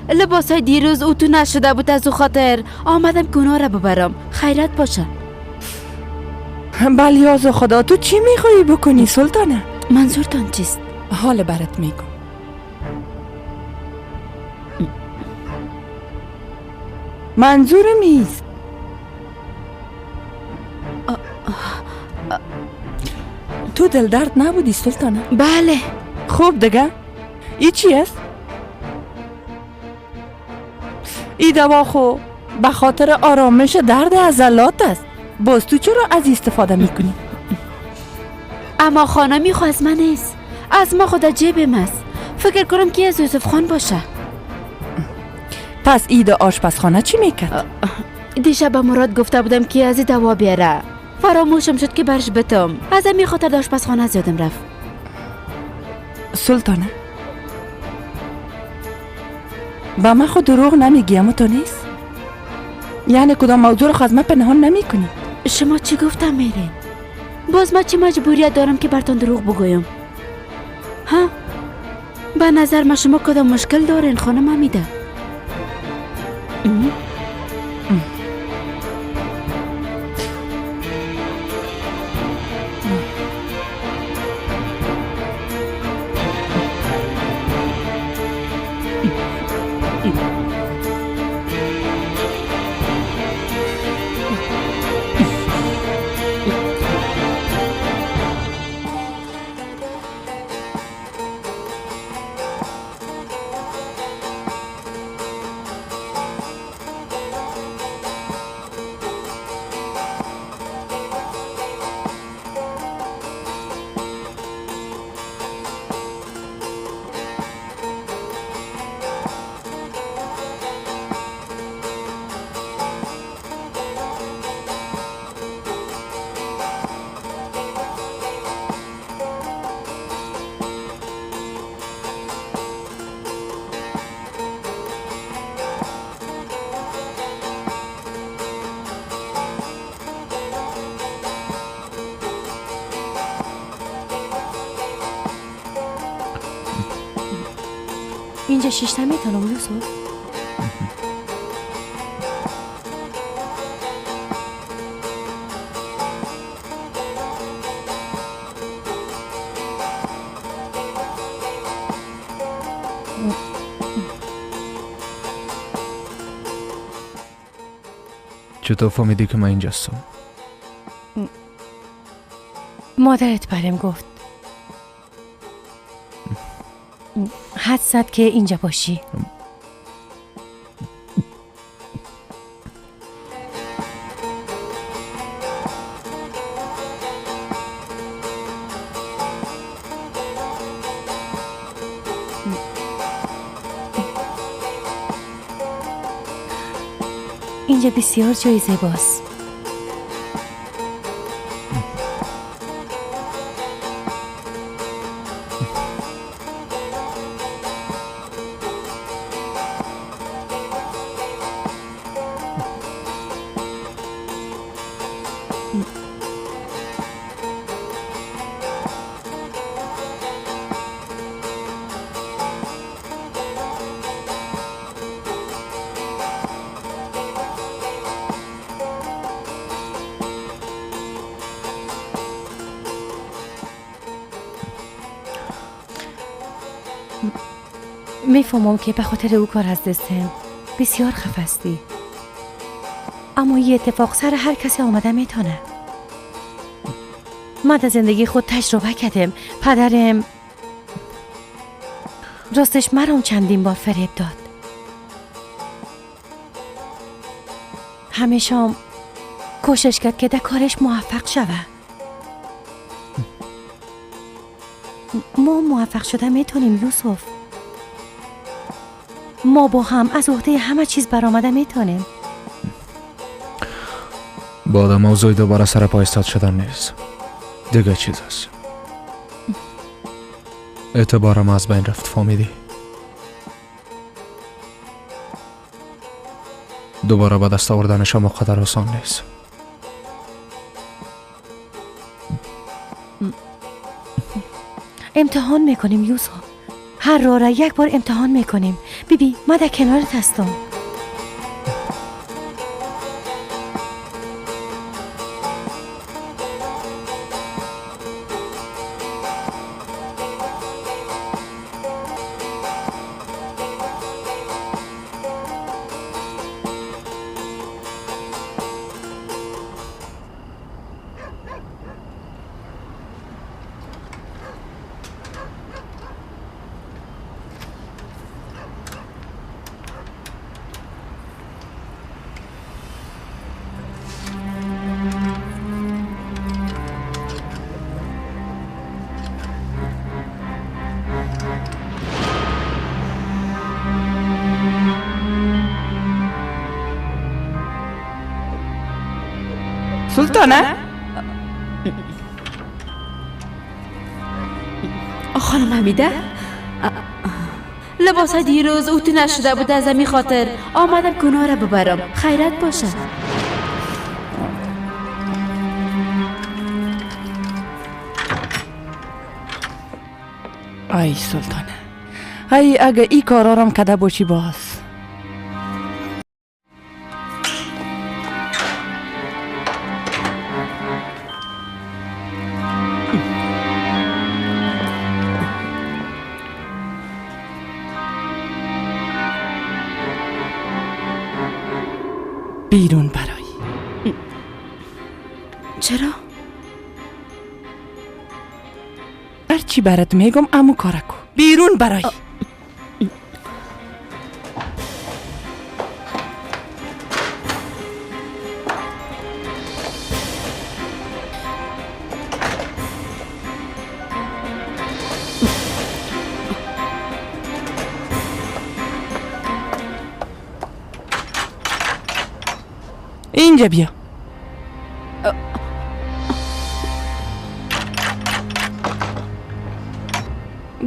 لباس های دیروز اتو نشده بود، از او خاطر آمدم که اونا را ببرم. خیرت باشه. بلیاز خدا، تو چی میخوایی بکنی سلطانه؟ منظورتان چیست؟ حال برات میگم. منظورم ایست تو دل درد نبودی سلطانه؟ بله. خوب دیگه ای چی است؟ ای دوا خو به خاطر آرامش درد عضلات است. باز تو چرا از استفاده میکنی؟ اما خانمی خو از من نیست، از ما خود جیبم است. فکر کنم که از یوسف خان باشه. پس اید آشپزخانه چی میکرد؟ دیشب به مراد گفته بودم که از دوا بیاره، فراموشم شد که برش بتم. از همین خاطر در آشپزخانه از یادم رفت. سلطانه، با من خود دروغ نمیگی اما تو نیست؟ یعنی کدام موضوع رو از من پنهان نمی کنی؟ شما چی گفتم میرین؟ باز من چه مجبوریت دارم که برتان دروغ بگویم؟ ها؟ به نظر من شما کدام مشکل دارین خانم حمیده؟ اینجا شیشته میتونم یوسف؟ چطور فهمیدی که من اینجا هستم؟ مادرت برم گفت. حد زد که اینجا باشی. اینجا بسیار جای زیباست. میفهمم که به خاطر او کار از دستم بسیار خفه هستی، اما یه اتفاق سر هر کسی آمده میتونه. من در زندگی خود تجربه کردم. پدرم راستش مرام چندین بار فریب داد. همیشه کوشش کرد که در کارش موفق شوه. ما موفق شده میتونیم یوسف. ما با هم از عهده همه چیز برآمده میتونیم. بعد موضوع دوباره سر پای ایستاد شدن نیست، دیگه چیز است. اعتبارم از بین رفت، فهمیدی؟ دوباره به دست آوردن شما قدر آسان نیست. امتحان میکنیم یوسف، هر راه را یک بار امتحان میکنیم. بیبی ما در کنارت هستم. سلطانه؟ خانم حمیده، لباس دیروز اوتو نشده بود، از همین خاطر آمدم کنار را ببرم. خیرت باشه. ای سلطانه، ای اگه ای کارارم کده باشی باز. بیرون برای. چرا؟ هرچی برات میگم امو کارکو. بیرون برای. اینجا بیا.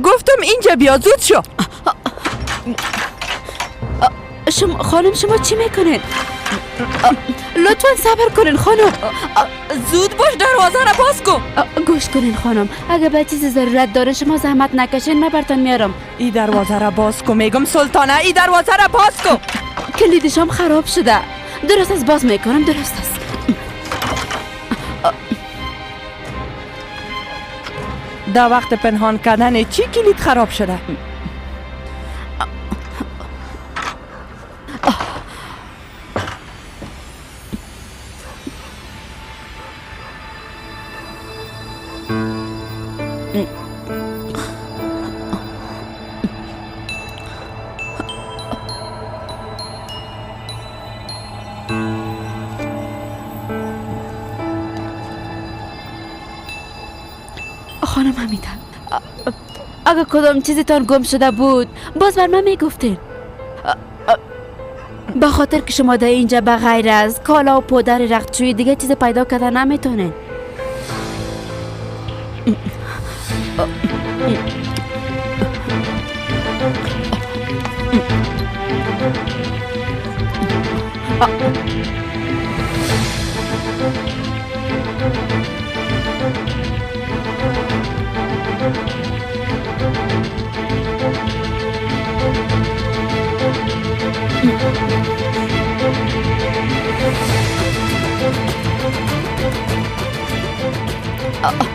گفتم اینجا بیا، زود شو. شما خانم، شما چی میکنید؟ لطفا صبر کنین خانم. زود باش، دروازه را باز کن. گوش کنین خانم، اگه به چیز ضرورت داره شما زحمت نکشین، من براتون میارم. این دروازه را باز کن میگم سلطانه، این دروازه را باز کن. کلیدشم خراب شده. درست است، باز میکنم. درست است. در وقت پنهان کردن چی کلید خراب شده؟ خانم حمیده، اگر کدام چیزتان گم شده بود باز بر من میگفتین. به خاطر که شما در اینجا به غیر از کالا و پودر رختشویی دیگه چیز پیدا کرده نمیتونین.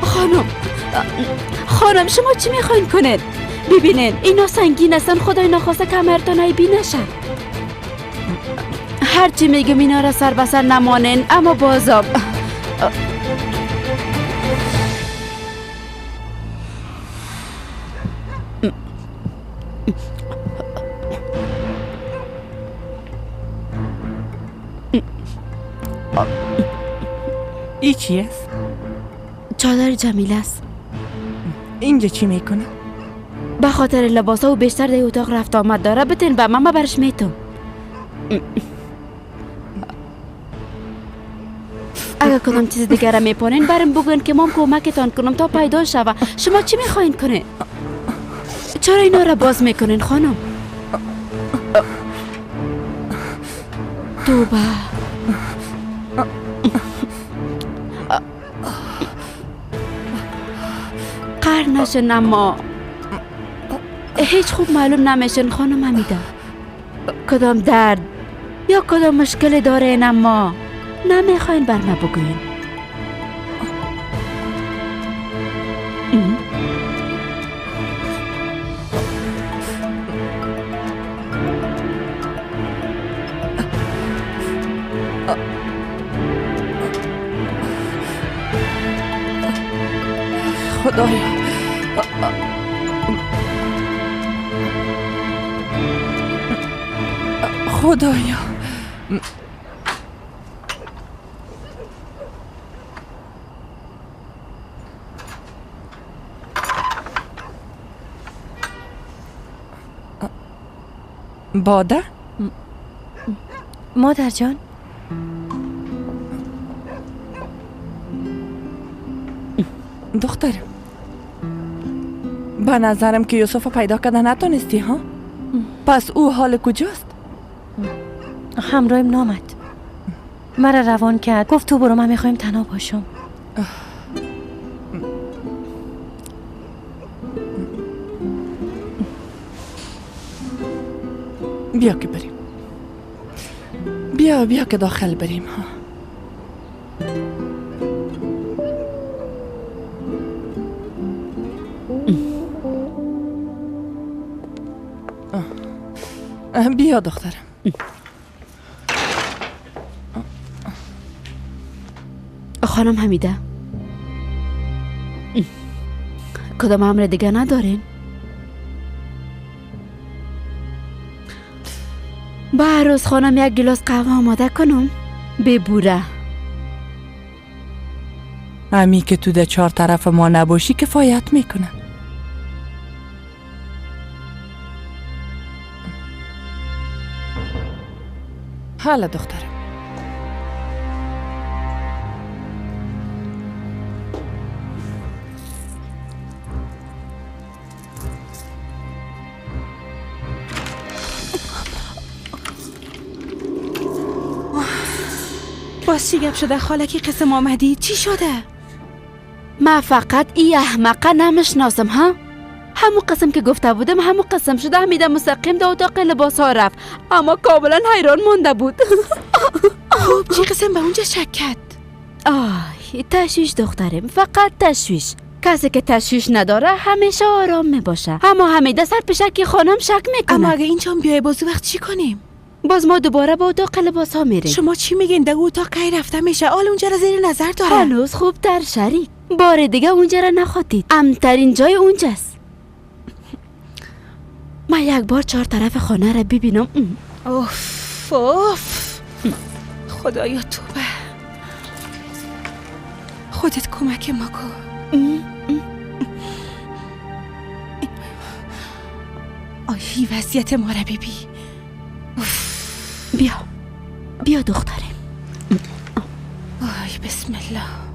خانم، خانم شما چی میخواین کنین؟ ببینین اینا سنگین هستن، خدای نخواسته کمرتان عیبی نشه. هرچی میگم اینا را سر به سر نمانین، اما بازم ای چی است؟ چادر جمیله است. اینجا چی میکنه؟ به خاطر لباسا و بیشتر در اتاق رفت آمد داره. بتین به من برش میتم. اگر کدام چیز دیگر را میپانین برم بگوین که مام کمکتان کنم تا پیدا شوه. شما چی میخواین کنین؟ چرا اینا را باز میکنین خانم؟ توبه. قهر نشن، اما هیچ خوب معلوم نمیشن خانم حمیده. کدام درد یا کدام مشکل دارین اما نمیخواین بر ما بگوین. خدایا خدایا، باده؟ مادر جان، دخترم، به نظرم که یوسف پیدا کرده نتونستی ها؟ پس او حال کجاست؟ همراهیم نامد، مرا روان کرد، گفت تو برو، من میخوایم تنها باشم. بیا که بریم، بیا که داخل بریم ها. بیا دخترم. خانم حمیده، کدام امر دیگه ندارین؟ با هر روز خانم یک گلاس قهوه آماده کنم ببوره. امی که تو ده چهار طرف ما نباشی کفایت میکنه. حالا دخترم، باز چی گپ شده خاله که قسم آمدی؟ چی شده؟ من فقط ای احمقه نمیشناسم ها. همون قسم که گفته بودم همون قسم شده. حمیده مستقیم در اتاق لباس ها رفت، اما کاملا حیران مانده بود. خب چی قسم به اونجا شک کرد؟ آه تشویش دخترم، فقط تشویش. کسی که تشویش نداره همیشه آرام میباشه، اما حمیده سر پیشکی خانم شک میکنه. اما اگه اینجا بیای باز وقت چی کنیم؟ باز ما دوباره با اتاق لباس ها میریم. شما چی میگین؟ در اتاق کی رفته میشه؟ حال اونجا را زیر نظر داره. هنوز خوب در شریک بار دیگه اونجا را نخواد دید. امترین جای اونجاست. من یک بار چهار طرف خانه را ببینم. اوف اوف، خدایا توبه، خودت کمک ما کن. آی وضعیت ما را ببین. اوف. بیا بیا دخترم. آی بسم الله.